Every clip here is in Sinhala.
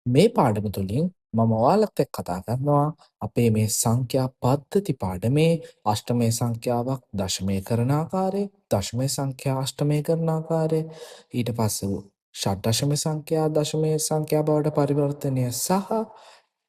මේ පාඩම තුලින් මම ඔයාලත් එක්ක කතා කරනවා අපේ මේ සංඛ්‍යා පද්ධති පාඩමේ අෂ්ටමය සංඛ්‍යාවක් දශමය කරන ආකාරය, දශමය සංඛ්‍යා අෂ්ටමය කරන ආකාරය, ඊට පස්සේ ෂඩ්දශම සංඛ්‍යා දශමය සංඛ්‍යා බවට පරිවර්තනය සහ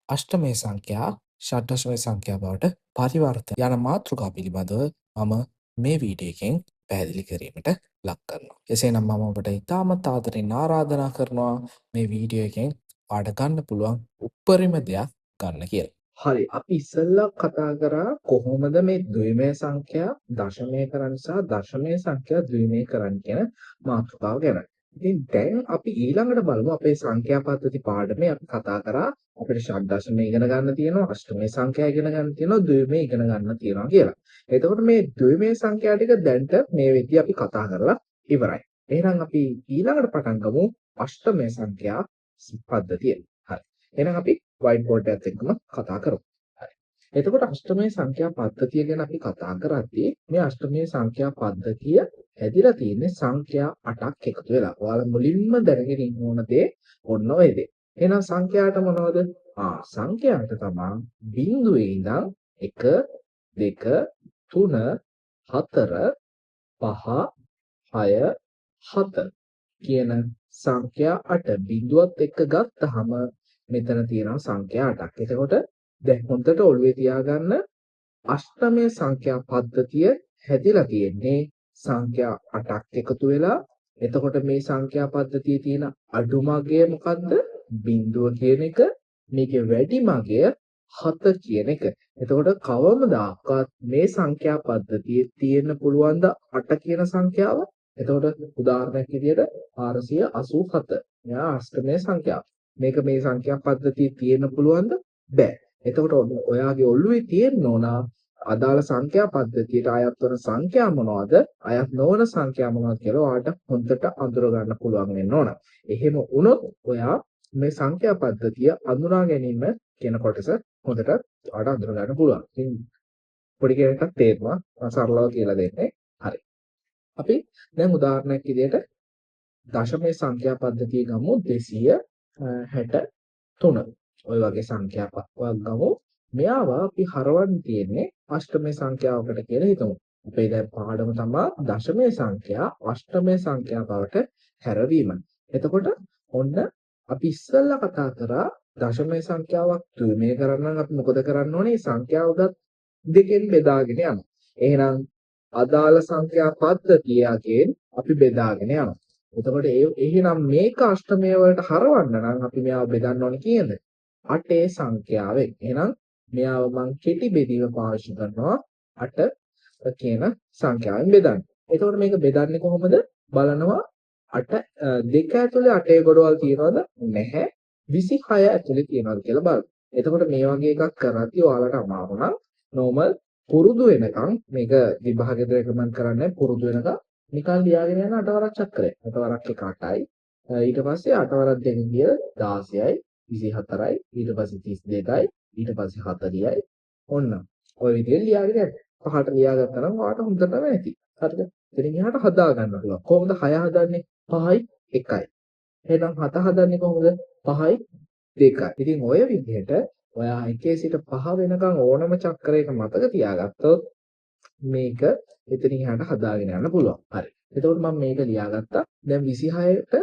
අෂ්ටමය සංඛ්‍යා ෂඩ්දශමය සංඛ්‍යා බවට පරිවර්තන යන මාතෘකා පිළිබඳව මම මේ වීඩියෝ එකෙන් පැහැදිලි කිරීමට ලක් කරනවා. එසේනම් මම ඔබට ඉතාමත් ආදරෙන් ආරාධනා කරනවා මේ වීඩියෝ එකෙන් ඔයාට ගන්න පුළුවන් උපරිම දෙයක් ගන්න කියලා. හරි, අපි ඉස්සෙල්ලා කතා කරා කොහොමද මේ ද්විමය සංඛ්‍යා දශමය කරන්න සහ දශමය සංඛ්‍යා ද්විමය කරන්න කියන මාතෘකාව ගැන. ඉතින් දැන් අපි ඊළඟට බලමු අපේ සංඛ්‍යා පද්ධති පාඩමේ අපි කතා කරා අපිට ෂඩ් දශමය ඉගෙන ගන්න තියෙනවා, අෂ්ටමය සංඛ්‍යා ඉගෙන ගන්න තියෙනවා, ද්විමය ඉගෙන ගන්න තියෙනවා කියලා. එතකොට මේ ද්විමය සංඛ්‍යා ටික දැන්ට මේ වෙද්දී අපි කතා කරලා ඉවරයි. එහෙනම් අපි ඊළඟට පටන් ගමු අෂ්ටමය සංඛ්‍යා පද්ධතිය. හරි. එහෙනම් අපි වයිට් බෝඩ් එකත් එක්කම කතා කරමු. හරි. එතකොට අෂ්ටමය සංඛ්‍යා පද්ධතිය ගැන අපි කතා කරද්දී මේ අෂ්ටමය සංඛ්‍යා පද්ධතිය හැදිලා තියෙන්නේ සංඛ්‍යා 8ක් එකතු වෙලා. ඔයාලා මුලින්ම දැනගෙන ඉන්න ඕන දේ ඔන්න ඔය දේ. එහෙනම් සංඛ්‍යාට මොනවද? සංඛ්‍යාට තමා බිංදුවේ ඉඳන් 1 2 3 4 5 6 7 කියන සංඛ්‍යා 8 බිංදුවත් එක්ක ගත්තාම මෙතන තියෙනවා සංඛ්‍යා 8ක්. එතකොට දැන් හොඳට ඔළුවේ තියාගන්න අෂ්ටමය සංඛ්‍යා පද්ධතිය හැදිලා තියෙන්නේ සංඛ්‍යා 8ක් එකතු වෙලා. එතකොට මේ සංඛ්‍යා පද්ධතියේ තියෙන අඩුම අගය මොකද්ද? බිංදුව කියන එක. මේකේ වැඩිම අගය 7 කියන එක. එතකොට කවමදාකවත් මේ සංඛ්‍යා පද්ධතියේ තියෙන්න පුළුවන් ද 8 කියන සංඛ්‍යාව? එතකොට උදාහරණයක් විදියට 487. මෙයා අෂ්ටමය සංඛ්‍යාව. මේක මේ සංඛ්‍යා පද්ධතියේ තියෙන්න පුළුවන්ද? බෑ. එතකොට ඔයාගේ ඔළුවේ තියෙන්න ඕන අදාළ සංඛ්‍යා පද්ධතියට අයත් වන සංඛ්‍යා මොනවද? අයත් නොවන සංඛ්‍යා මොනවද කියලා ඔයාට හොඳට අඳුර ගන්න පුළුවන් වෙන්න ඕන. එහෙම වුණොත් ඔයා මේ සංඛ්‍යා පද්ධතිය අඳුනා ගැනීම කියන කොටස හොඳට ඔයාට අඳුර ගන්න පුළුවන්. ඉතින් පොඩි කෙනෙක්ටත් තේරෙනවා සරලව කියලා දෙන්නේ. හරි. අපි දැන් උදාහරණයක් විදියට දශමය සංඛ්‍යා පද්ධතිය ගමු 263. ඔය වගේ සංඛ්‍යාවක් ගමු. මෙයාව අපි හරවන්න තියෙන්නේ අෂ්ටමය සංඛ්‍යාවකට කියලා හිතමු. අපේ දැන් පාඩම තමා දශමය සංඛ්‍යා අෂ්ටමය සංඛ්‍යා බවට හැරවීම. එතකොට ඔන්න අපි ඉස්සෙල්ලා කතා කරා දශමය සංඛ්‍යාවක් ද්විමය කරන්න නම් අපි මොකද කරන්න ඕනේ? සංඛ්‍යාව ගත් දෙකෙන් බෙදාගෙන යනවා. එහෙනම් අදාළ සංඛ්‍යා පද්ධතිය අගෙන් අපි බෙදාගෙන යනවා. එතකොට එහෙනම් මේක අෂ්ටමය වලට හරවන්න නම් අපි මෙයාව බෙදන්න ඕනේ කීයද? 8 සංඛ්‍යාවෙන්. එහෙනම් මෙයාව මං කෙටි බෙදීම පාවිච්චි කරනවා 8 කියන සංඛ්‍යාවෙන් බෙදන්න. එතකොට මේක බෙදන්නේ කොහොමද? බලනවා 8 2 ඇතුලේ 8 ගොඩවල් තියනවද? නැහැ. 26 ඇතුලේ තියනවද කියලා බලන්න. එතකොට මේ වගේ එකක් කරද්දී ඔයාලට අමාරු නම් නෝමල් පුරුදු වෙනකන් මේක විභාගෙට රෙකමන්ඩ් කරන්නේ පුරුදු වෙනකන් නිකන් ලියාගෙන යන 8 වරක් චක්‍රය. 8 වරක් 1 8යි. ඊට පස්සේ 8 වරක් 2 කිය 16යි 24යි ඊට පස්සේ 32යි ඊට පස්සේ 40යි. ඔන්න ඔය විදිහට ලියාගෙන යන්න. පහට ලියාගත්තා නම් ඔයාලට හොඳටම ඇති. හරිද? ඉතින් එහාට හදා ගන්න පුළුවන්. කොහොමද 6 හදන්නේ? 5යි 1යි. එහෙනම් 7 හදන්නේ කොහොමද? 5යි 2යි. ඉතින් ඔය විදිහට ඔයා 1 සිට 5 වෙනකන් ඕනම චක්‍රයක මතක තියාගත්තොත් මේක එතනින් එහාට හදාගෙන යන්න පුළුවන්. හරි. එතකොට මම මේක ලියාගත්තා. දැන් 26ට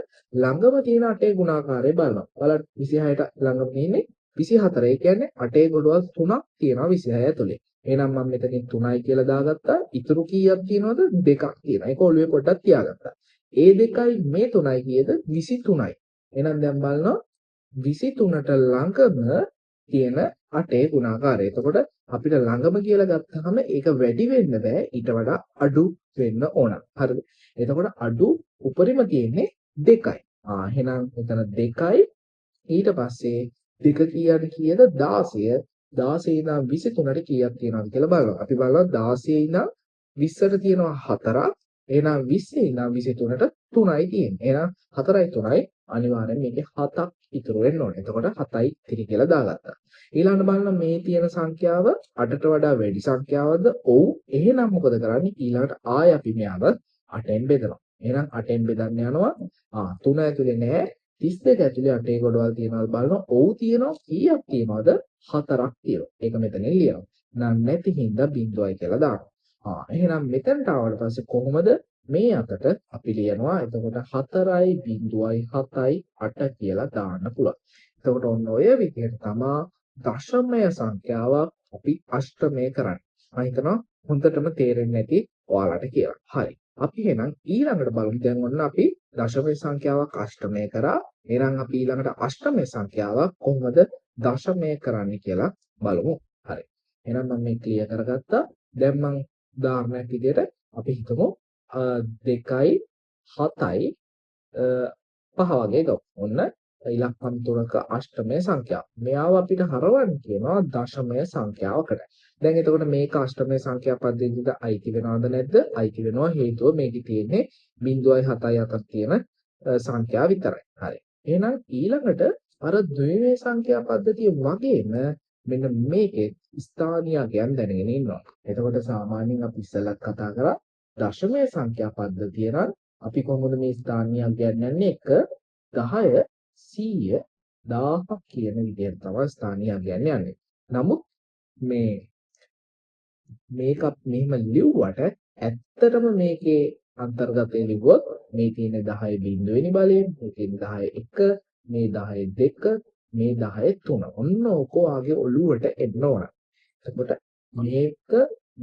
ළඟම තියෙන 8 ගුණාකාරය බලනවා. බලන්න 26ට ළඟම තියෙන්නේ 24. ඒ කියන්නේ 8 ගොඩවල් 3ක් තියෙනවා 26 ඇතුලේ. එහෙනම් මම මෙතනින් 3යි කියලා දාගත්තා. ඉතුරු කීයක් තියෙනවද? දෙකක් තියෙනවා. ඒක ඔළුවේ පොඩ්ඩක් තියාගත්තා. ඒ දෙකයි මේ 3යි කීයද? 23යි. එහෙනම් දැන් බලනවා 23ට ළඟම තියෙන 8 ගුණාකාරය. එතකොට අපිට ළඟම කියලා ගත්තාම ඒක වැඩි වෙන්න බෑ. ඊට වඩා අඩු වෙන්න ඕන. හරිද? එතකොට අඩු උපරිම තියෙන්නේ 2යි. එහෙනම් මෙතන 2යි. ඊට පස්සේ 2 කියන්නේ කීයද? 16. 16 ඉඳන් 23ට කීයක් තියෙනවද කියලා බලනවා. අපි බලනවා 16 ඉඳන් 20ට තියෙනවා 4ක්. එහෙනම් 20 ඉඳන් 23ට 3යි තියෙන්නේ. එහෙනම් 4යි 3යි අනිවාර්යෙන් මේකේ 7ක් ඉතුරු වෙන්න ඕනේ. එතකොට 7යි ඉතිරි කියලා දාගත්තා. ඊළඟට බලන්න මේ තියෙන සංඛ්‍යාව 8ට වඩා වැඩි සංඛ්‍යාවක්ද? ඔව්. එහෙනම් මොකද කරන්නේ? ඊළඟට ආය අපි මෙයාව 8ෙන් බෙදනවා. එහෙනම් 8ෙන් බෙදන්න යනවා. 3 ඇතුලේ නෑ. 32 ඇතුලේ 8 ගොඩවල් තියනවද බලනවා. ඔව් තියෙනවා. කීයක් තියනවද? 4ක් තියෙනවා. ඒක මෙතනින් ලියනවා. නම් නැති හින්දා බිංදුවයි කියලා දානවා. ආ එහෙනම් මෙතනට ආවට පස්සේ කොහොමද මේ අතට අපි ලියනවා. එතකොට 4.07 8 කියලා දාන්න පුළුවන්. එතකොට ඔන්න ඔය විදිහට තමා දශමය සංඛ්‍යාවක් අපි අෂ්ටමය කරන්නේ. මම හිතනවා හොඳටම තේරෙන්නේ නැති ඔයාලට කියලා. හරි. අපි එහෙනම් ඊළඟට බලමු. දැන් ඔන්න අපි දශමය සංඛ්‍යාවක් අෂ්ටමය කරා. එහෙනම් අපි ඊළඟට අෂ්ටමය සංඛ්‍යාවක් කොහොමද දශමය කරන්නේ කියලා බලමු. හරි. එහෙනම් මම මේ ක්ලියර් කරගත්තා. දැන් මං උදාහරණයක් විදිහට අපි හිතමු 2යි 7යි 5 වගේ ගමු. ඔන්න ඉලක්කම් තුනක අෂ්ටමය සංඛ්‍යාව. මෙයාව අපිට හරවන්න කියනවා දශමය සංඛ්‍යාවකට. දැන් එතකොට මේක අෂ්ටමය සංඛ්‍යා පද්ධතියට අයිති වෙනවද නැද්ද? අයිති වෙනවා. හේතුව මේකේ තියෙන්නේ 0.7යි අතර තියෙන සංඛ්‍යා විතරයි. හරි. එහෙනම් ඊළඟට අර ද්විමය සංඛ්‍යා පද්ධතිය වගේම මෙන්න මේකේ ස්ථානීය අගයන් දැනගෙන ඉන්නවා. එතකොට සාමාන්‍යයෙන් අපි ඉස්සෙල්ලත් කතා කරා දශමය සංඛ්‍යා පද්ධතිය නම් අපි කොහොමද මේ ස්ථානීය අගයන් යන්නේ 1 10 100 1000 කියන විදිහට තමයි ස්ථානීය අගයන් යන්නේ. නමුත් මේක මෙහෙම ලිව්වට ඇත්තටම මේකේ අන්තර්ගතය ලිව්වොත් මේ තියෙන 10 බිංදුවෙනි බලය, මේ තියෙන 10 1, මේ 10 2, මේ 10 3. ඔන්න ඕක වාගේ ඔළුවට එන්න ඕන. එතකොට මේක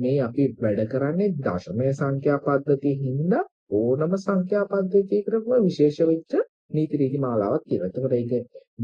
මේ අපි වැඩ කරන්නේ දශමය සංඛ්‍යා පද්ධතිය හින්දා ඕනම සංඛ්‍යා පද්ධතියකටම විශේෂ වෙච්ච නීති රීති මාලාවක් තියෙනවා. එතකොට ඒක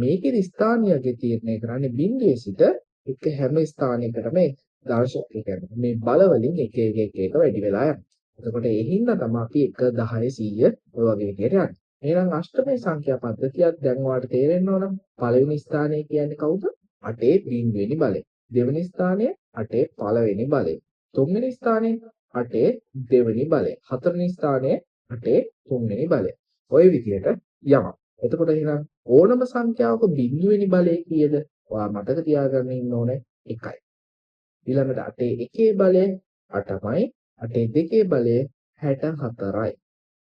මේකේ ස්ථානීයගේ තීරණය කරන්නේ බිංදුවේ සිට එක හැම ස්ථානයකටම දර්ශක ඒ කියන්නේ මේ බල වලින් එක එක එක එක වැඩි වෙලා යනවා. එතකොට ඒ හින්දා තමයි අපි 1 10 100 ඔය වගේ විදිහට යන්නේ. එහෙනම් අෂ්ටමය සංඛ්‍යා පද්ධතියක් දැන් ඔයාලට තේරෙන්න ඕන. පළවෙනි ස්ථානය කියන්නේ කවුද? 8 බිංදුවෙනි බලය. දෙවෙනි ස්ථානය 8 පළවෙනි බලය. තුන්වෙනි ස්ථානය 8 දෙවෙනි බලය. හතරවෙනි ස්ථානය 8 තුන්වෙනි බලය. ඔය විදිහට යනවා. එතකොට එහෙනම් ඕනම සංඛ්‍යාවක බිංදුවෙනි බලය කීයද? ඔයා මතක තියාගන්න ඉන්න ඕනේ 1යි. ඊළඟට 8 එකේ බලය 8මයි. 8 දෙකේ බලය 64යි.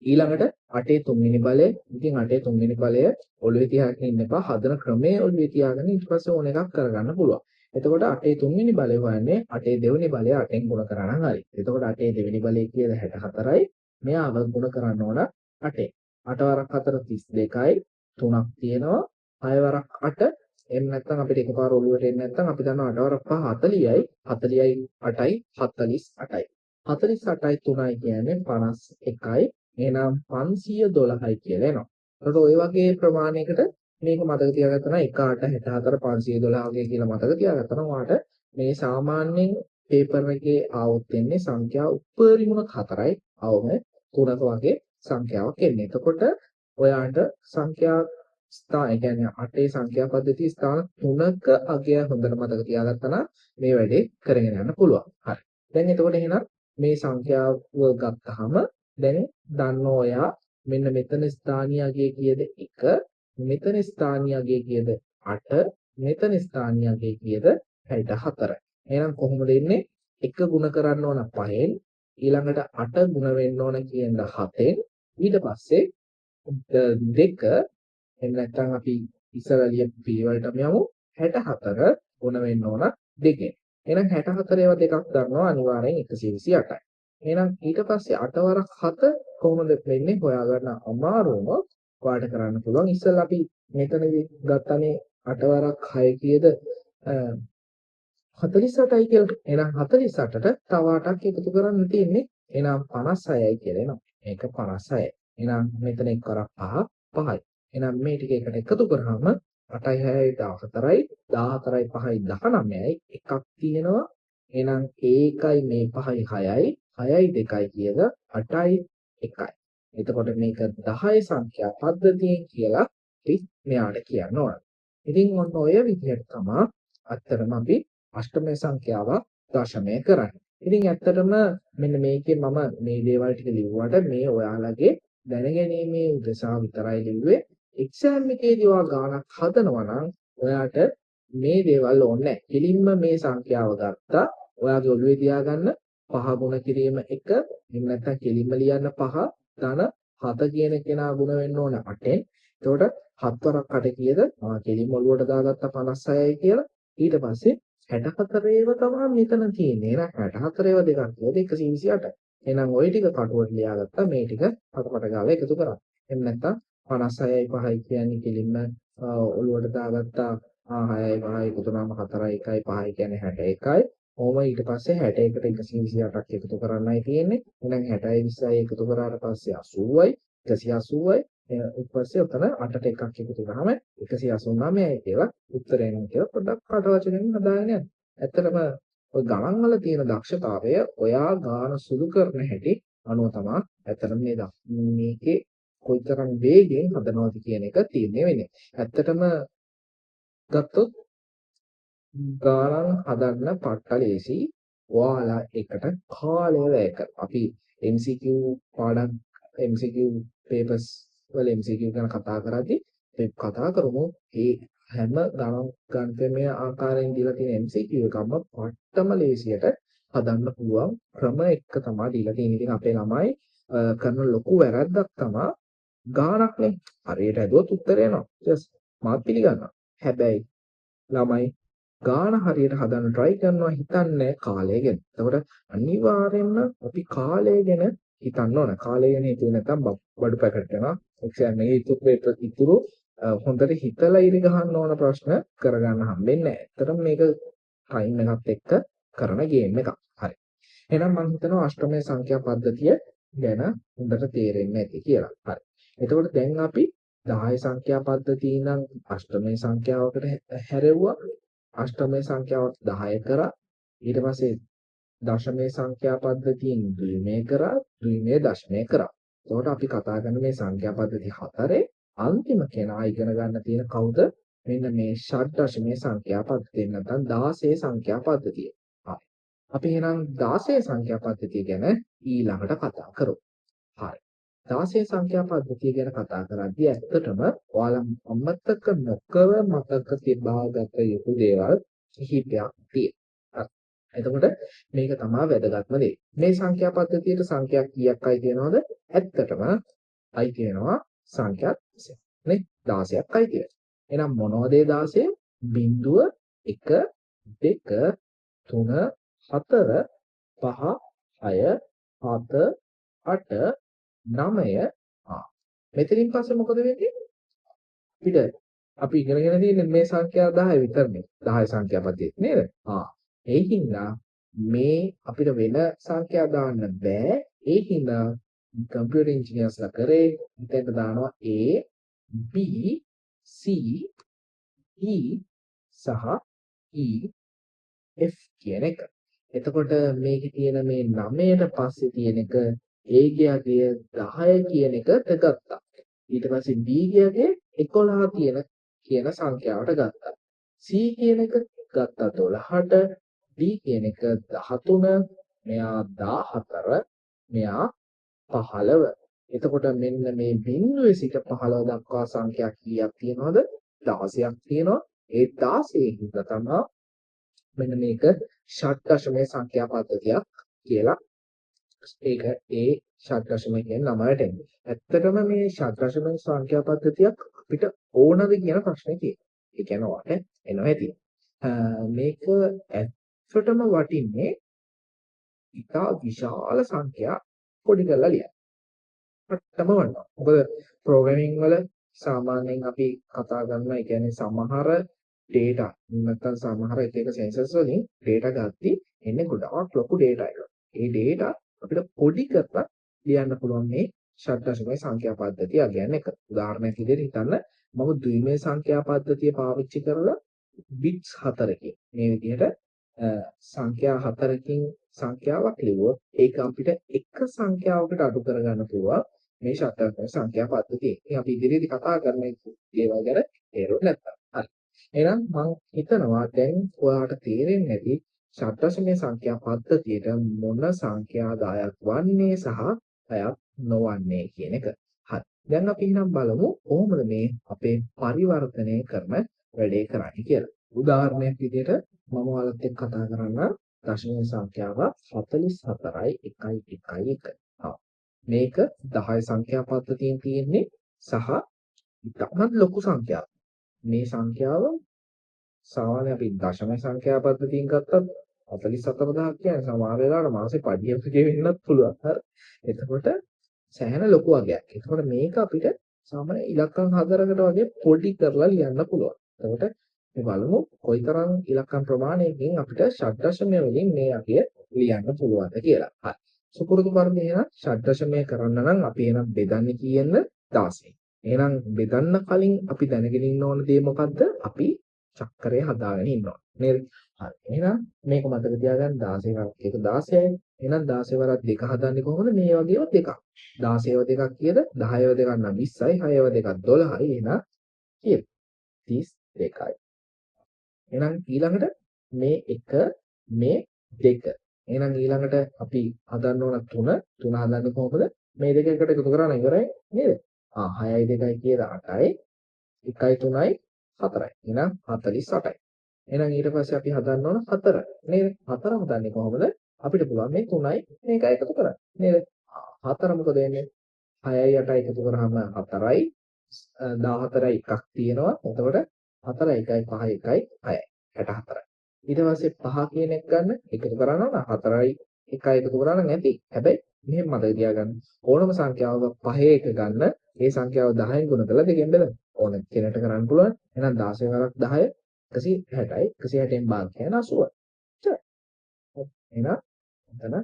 ඊළඟට 8 තුන්වෙනි බලය. ඉතින් 8 තුන්වෙනි බලය ඔළුවේ තියාගෙන ඉන්න එපා. හදන ක්‍රමය ඔළුවේ තියාගෙන ඊට පස්සේ ඕන එකක් කරගන්න පුළුවන්. එතකොට 8 තුන්වෙනි බලය හොයන්නේ 8 දෙවෙනි බලය 8න් ගුණ කරා නම් හරි. එතකොට 8 දෙවෙනි බලය කීයද? 64යි. මෙයාව ගුණ කරන්න ඕන 8. 8 වරක් 4 32යි. 3ක් තියෙනවා. 6 වරක් 8. එහෙම නැත්නම් අපිට එකපාර ඔළුවට එන්නේ නැත්නම් අපි දන්නවා 8 වරක් 5 40යි. 40යි 8යි 48යි. 48යි 3යි කියන්නේ 51යි. එහෙනම් 512යි කියලා එනවා. එතකොට ඔය වගේ ප්‍රමාණයකට මේක මතක තියාගත්තා නම් 1 8 64 512 වගේ කියලා මතක තියාගත්තා නම් ඔයාට මේ සාමාන්‍යයෙන් පේපර් එකේ ආවොත් එන්නේ සංඛ්‍යා උපරිම 4යි අවම 3ක වගේ සංඛ්‍යාවක් එන්නේ. එතකොට ඔයාට සංඛ්‍යා ස්ථාන ඒ කියන්නේ 8 සංඛ්‍යා පද්ධතිය ස්ථාන 3ක අගය හොඳට මතක තියාගත්තා නම් මේ වැඩේ කරගෙන යන්න පුළුවන්. හරි. දැන් එතකොට එහෙනම් මේ සංඛ්‍යාව ගත්තාම දැන් දන්නවා ඔයා මෙන්න මෙතන ස්ථානීය අගය කීයද 1, මෙතන ස්ථානීය අගය කීයද 8, මෙතන ස්ථානීය අගය කීයද 64. එහෙනම් කොහොමද එන්නේ? 1 ගුණ කරන්න ඕන 5න්, ඊළඟට 8 ගුණ වෙන්න ඕන කියන 7න්, ඊට පස්සේ 2 එහෙම නැත්නම් අපි ඉස්සරහ ලියපු පිළිවෙලටම යමු 64 ගුණ වෙන්න ඕන 2න්. එහෙනම් 64 ඒවා දෙකක් දන්නවා අනිවාර්යෙන් 128යි. එහෙනම් ඊට පස්සේ 8 වරක් 7 කොහොමද වෙන්නේ හොයාගන්න අමාරු වුණොත් ඔයාලට කරන්න පුළුවන්. ඉස්සෙල්ලා අපි මෙතනදී ගත්තනේ 8 වරක් 6 කීයද 48යි කියලා. එහෙනම් 48ට තව 8ක් එකතු කරන්න තියෙන්නේ. එහෙනම් 56යි කියලා එනවා. මේක 56යි. එහෙනම් මෙතන එක් වරක් 5 5යි. එහෙනම් මේ ටික එකට එකතු කරාම 8යි 6යි 14යි 14යි 5යි 19යි එකක් තියෙනවා. එහෙනම් ඒකයි මේ 5යි 6යි 6යි 2යි කියද 8යි 1යි. එතකොට මේක 10 සංඛ්‍යා පද්ධතියෙන් කියලා අපි මෙයාට කියන්න ඕන. ඉතින් ඔන්න ඔය විදිහට තමයි ඇත්තටම අපි අෂ්ටමය සංඛ්‍යාව දශමය කරන්නේ. ඉතින් ඇත්තටම මෙන්න මේකේ මම මේ දේවල් ටික ලිව්වට මේ ඔයාලගේ දැනගැනීමේ උදෙසා විතරයි ලිව්වේ. එක්සෑම් එකේදී ඔයා ගාණක් හදනවා නම් ඔයාට මේ දේවල් ඕනේ නැහැ. කෙලින්ම මේ සංඛ්‍යාව ගත්තා. ඔයාගේ ඔළුවේ තියාගන්න 5 ගුණ කිරීම 1, එහෙම නැත්නම් කෙලින්ම ලියන්න 5 ධන 7 කියන කෙනා ගුණ වෙන්න ඕන 8න්. එතකොට 7 වරක් 8 කීයද? කෙලින්ම ඔලුවට දාගත්තා 56යි කියලා. ඊට පස්සේ 64 ඒව තමයි මෙතන තියෙන්නේ. එහෙනම් 64 ඒව දෙකක් කීයද? 128යි. එහෙනම් ওই ටික කටුවට ලියාගත්තා. මේ ටික පටපට ගාලා එකතු කරා. එහෙම නැත්නම් 56යි 5යි කියන්නේ කෙලින්ම ඔලුවට දාගත්තා 6යි 5යි එකතු වුණාම 4යි 1යි 5යි කියන්නේ 61යි. ඔහොම ඊට පස්සේ 61ට 128ක් එකතු කරන්නයි තියෙන්නේ. එහෙනම් 60යි 20යි එකතු කරාට පස්සේ 80යි 180යි. ඊට පස්සේ ඔතන 8ට එකක් එකතු කරාම 189යි කියලා උත්තරය එනවා කියලා පොඩ්ඩක් කට වචනෙන් හදාගෙන යන්න. ඇත්තටම ඔය ගණන් වල තියෙන දක්ෂතාවය ඔයා ගාන සුළු කරන හැටි අනුව තමයි ඇත්තටම මේකේ කොයිතරම් වේගයෙන් හදනවද කියන එක තීරණය වෙන්නේ. ඇත්තටම ගත්තොත් ගානන් හදන්න පට්ට ලේසි. ඔයාලා එකට කාලය වැය කරලා. අපි MCQ පාඩම් MCQ papers වල MCQ ගැන කතා කරද්දී අපි කතා කරමු ඒ හැම ගණන් ගණිතමය ආකාරයෙන් දීලා තියෙන MCQ එකක්ම පට්ටම ලේසියට හදන්න පුළුවන් ක්‍රම එක තමයි දීලා තියෙන්නේ. ඉතින් අපේ ළමයි කරන ලොකු වැරද්දක් තමයි ගාණක් නේ. හරියට හැදුවොත් උත්තරය එනවා. ඊට මාත් පිළිගන්නවා. හැබැයි ළමයි ගාන හරියට හදන්න try කරනවා හිතන්නේ කාලය ගැන. එතකොට අනිවාර්යයෙන්ම අපි කාලය ගැන හිතන්න ඕන. කාලය ගැන හිතුවේ නැත්නම් බඩු පැකට් වෙනවා. එක්සෑම් එකේ ඉතුරු හොඳට හිතලා ඉරි ගහන්න ඕන ප්‍රශ්න කරගන්න හම්බෙන්නේ නැහැ. ඇත්තටම මේක ටයිම් එකත් එක්ක කරන ගේම් එකක්. හරි. එහෙනම් මම හිතනවා අෂ්ටමය සංඛ්‍යා පද්ධතිය ගැන හොඳට තේරෙන්න ඇති කියලා. හරි. එතකොට දැන් අපි 10 සංඛ්‍යා පද්ධතිය ඉඳන් අෂ්ටමය සංඛ්‍යාවකට හැරෙව්වා. අෂ්ටමය සංඛ්‍යාවක් 10 කරා. ඊට පස්සේ දශමය සංඛ්‍යා පද්ධතියෙන් ද්විමය කරා, ද්විමය දශමය කරා. එතකොට අපි කතා කරන මේ සංඛ්‍යා පද්ධති හතරේ අන්තිම කෙනා ඉගෙන ගන්න තියෙන කවුද? මෙන්න මේ ෂඩ් දශමය සංඛ්‍යා පද්ධතිය නැත්නම් 16 සංඛ්‍යා පද්ධතිය. හරි. අපි එහෙනම් 16 සංඛ්‍යා පද්ධතිය ගැන ඊළඟට කතා කරමු. හරි. 16 සංඛ්‍යා පද්ධතිය ගැන කතා කරද්දී ඇත්තටම ඔයාලා අමතක නොකර මතක තියාගත යුතු දේවල් කිහිපයක් තියෙනවා. එතකොට මේක තමයි වැදගත්ම දේ. මේ සංඛ්‍යා පද්ධතියට සංඛ්‍යා කීයක් අයිති වෙනවද? ඇත්තටම අයිති වෙනවා සංඛ්‍යා 16 නේ 16ක් අයිති වෙනවා. එහෙනම් මොනවද ඒ 16? බිංදුව 1 2 3 4 5 6 7 8 9. මෙතනින් පස්සේ මොකද වෙන්නේ? අපිට අපි ඉගෙනගෙන තියෙන්නේ මේ සංඛ්‍යා 10 විතරනේ. 10 සංඛ්‍යා පද්ධතිය නේද? ඒ හින්දා මේ අපිට වෙන සංඛ්‍යා දාන්න බෑ. ඒ හින්දා කම්පියුටර් ඉන්ජිනියර්ස්ලා කරේ මෙතෙන්ට දානවා A B C D සහ E F කියන එක. එතකොට මේකේ තියෙන මේ 9ට පස්සේ තියෙන එක A ගේ අගය 10 කියන එකට ගත්තා. ඊට පස්සේ B ගේ අගය 11 තියෙන කියන සංඛ්‍යාවට ගත්තා. C කියන එක ගත්තා 12ට, D කියන එක 13, මෙයා 14, මෙයා 15. එතකොට මෙන්න මේ බිංදුවේ සිට 15 දක්වා සංඛ්‍යා කීයක් තියෙනවද? 16ක් තියෙනවා. ඒ 16 හින්දා තමයි මෙන්න මේක ෂඩ් දශමය සංඛ්‍යා පද්ධතියක් කියලා ඒක ඒ ෂඩ් දශමය කියන නමයට එන්නේ. ඇත්තටම මේ ෂඩ් දශමය සංඛ්‍යා පද්ධතියක් අපිට ඕනද කියන ප්‍රශ්නේ තියෙනවා. ඒ කියන්නේ ඔයාලට එනවා ඇති. මේක ඇත්තටම වටින්නේ ඉතා විශාල සංඛ්‍යා පොඩි කරලා ලියන්න. පට්ටම වටිනවා. මොකද ප්‍රෝග්‍රෑමින් වල සාමාන්‍යයෙන් අපි කතා කරන ඒ කියන්නේ සමහර ඩේටා නැත්නම් සමහර එක එක සෙන්සර්ස් වලින් ඩේටා ගද්දි එන්නේ ගොඩාක් ලොකු ඩේටා එකක්. ඒ ඩේටා අපිට පොඩි කරලා ලියන්න පුළුවන් මේ ෂඩ් දශමය සංඛ්‍යා පද්ධතිය අගයන් එක. උදාහරණයක් විදිහට හිතන්න මම ද්විමය සංඛ්‍යා පද්ධතිය පාවිච්චි කරලා බිට්ස් 4කින් මේ විදිහට සංඛ්‍යා 4කින් සංඛ්‍යාවක් ලිව්වොත් ඒක අපිට එක සංඛ්‍යාවකට අඩු කරගන්න පුළුවන් මේ ෂඩ් දශමය සංඛ්‍යා පද්ධතිය. ඉතින් අපි ඉදිරියේදී කතා කරන දේවල් ගැන තේරුම් නැත්තම්. හරි. එහෙනම් මං හිතනවා දැන් ඔයාට තේරෙන්නේ නැති ෂඩ් දශමය සංඛ්‍යා පද්ධතියට මොන සංඛ්‍යා 10ක් වන්නේ සහ 6ක් නොවන්නේ කියන එක. හරි. දැන් අපි එහෙනම් බලමු කොහොමද මේ අපේ පරිවර්තනය කරන වැඩේ කරන්නේ කියලා. උදාහරණයක් විදිහට මම ඔයාලත් එක්ක කතා කරන්න දශමය සංඛ්‍යාව 44යි 1යි 1යි 1. මේක 10 සංඛ්‍යා පද්ධතියෙන් තියෙන්නේ සහ ඉතාමත් ලොකු සංඛ්‍යාවක්. මේ සංඛ්‍යාව සාමාන්‍ය අපි දශම සංඛ්‍යා පද්ධතියෙන් ගත්තත් 44000 කියන්නේ සමහර වෙලාවට මාසේ පඩියක ගෙවෙන්නත් පුළුවන්. හරි. එතකොට සෑහෙන ලොකු අගයක්. එතකොට මේක අපිට සාමාන්‍ය ඉලක්කම් හතරකට වගේ පොඩි කරලා ලියන්න පුළුවන්. එතකොට මේ බලමු කොයිතරම් ඉලක්කම් ප්‍රමාණයකින් අපිට ෂඩ්දශමය වලින් මේ අගය ලියන්න පුළුවන්ද කියලා. හරි. සුපුරුදු පරිදි එහෙනම් ෂඩ්දශමය කරන්න නම් අපි එහෙනම් බෙදන්නේ කීයෙන්ද? 16. එහෙනම් බෙදන්න කලින් අපි දැනගෙන ඉන්න ඕන දේ මොකද්ද? අපි චක්‍රය හදාගෙන ඉන්න ඕන. නේද? හරි. එහෙනම් මේක මතක තියාගන්න 16 වරක් 1 16යි. එහෙනම් 16 වරක් 2 හදන්නේ කොහොමද? මේ වගේම දෙකක්. 16ව දෙකක් කීයද? 10ව දෙකක් නම් 20යි, 6ව දෙකක් 12යි. එහෙනම් කීයද? 32යි. එහෙනම් ඊළඟට මේ 1 මේ 2. එහෙනම් ඊළඟට අපි හදන්න ඕන 3. 3 හදන්නේ කොහොමද? මේ දෙක එකට එකතු කරා නම් ඉවරයි නේද? ආ 6යි 2යි කියලා 8යි. 1යි 3යි 4යි. එහෙනම් 48යි. එහෙනම් ඊට පස්සේ අපි හදන්න ඕන 4 නේද? 4 හදන්නේ කොහොමද? අපිට පුළුවන් මේ 3යි මේකයි එකතු කරන්න නේද? 4 මොකද වෙන්නේ? 6යි 8යි එකතු කරාම 4යි 14යි එකක් තියෙනවා. එතකොට 4 1යි 5 1යි 6යි 64යි. ඊට පස්සේ 5 කියන එක ගන්න එකතු කරා නම් 4යි 1යි එකතු කරා නම් ඇති. හැබැයි මෙහෙම මතක තියාගන්න ඕනම සංඛ්‍යාවක 5 එක ගන්න ඒ සංඛ්‍යාව 10න් ගුණ කරලා දෙකෙන් බෙදන්න. ඕන කෙනෙක්ට කරන්න පුළුවන්. එහෙනම් 16 වරක් 10 160යි 160න් භාග කියන්නේ 80යි. එහෙනම් එතන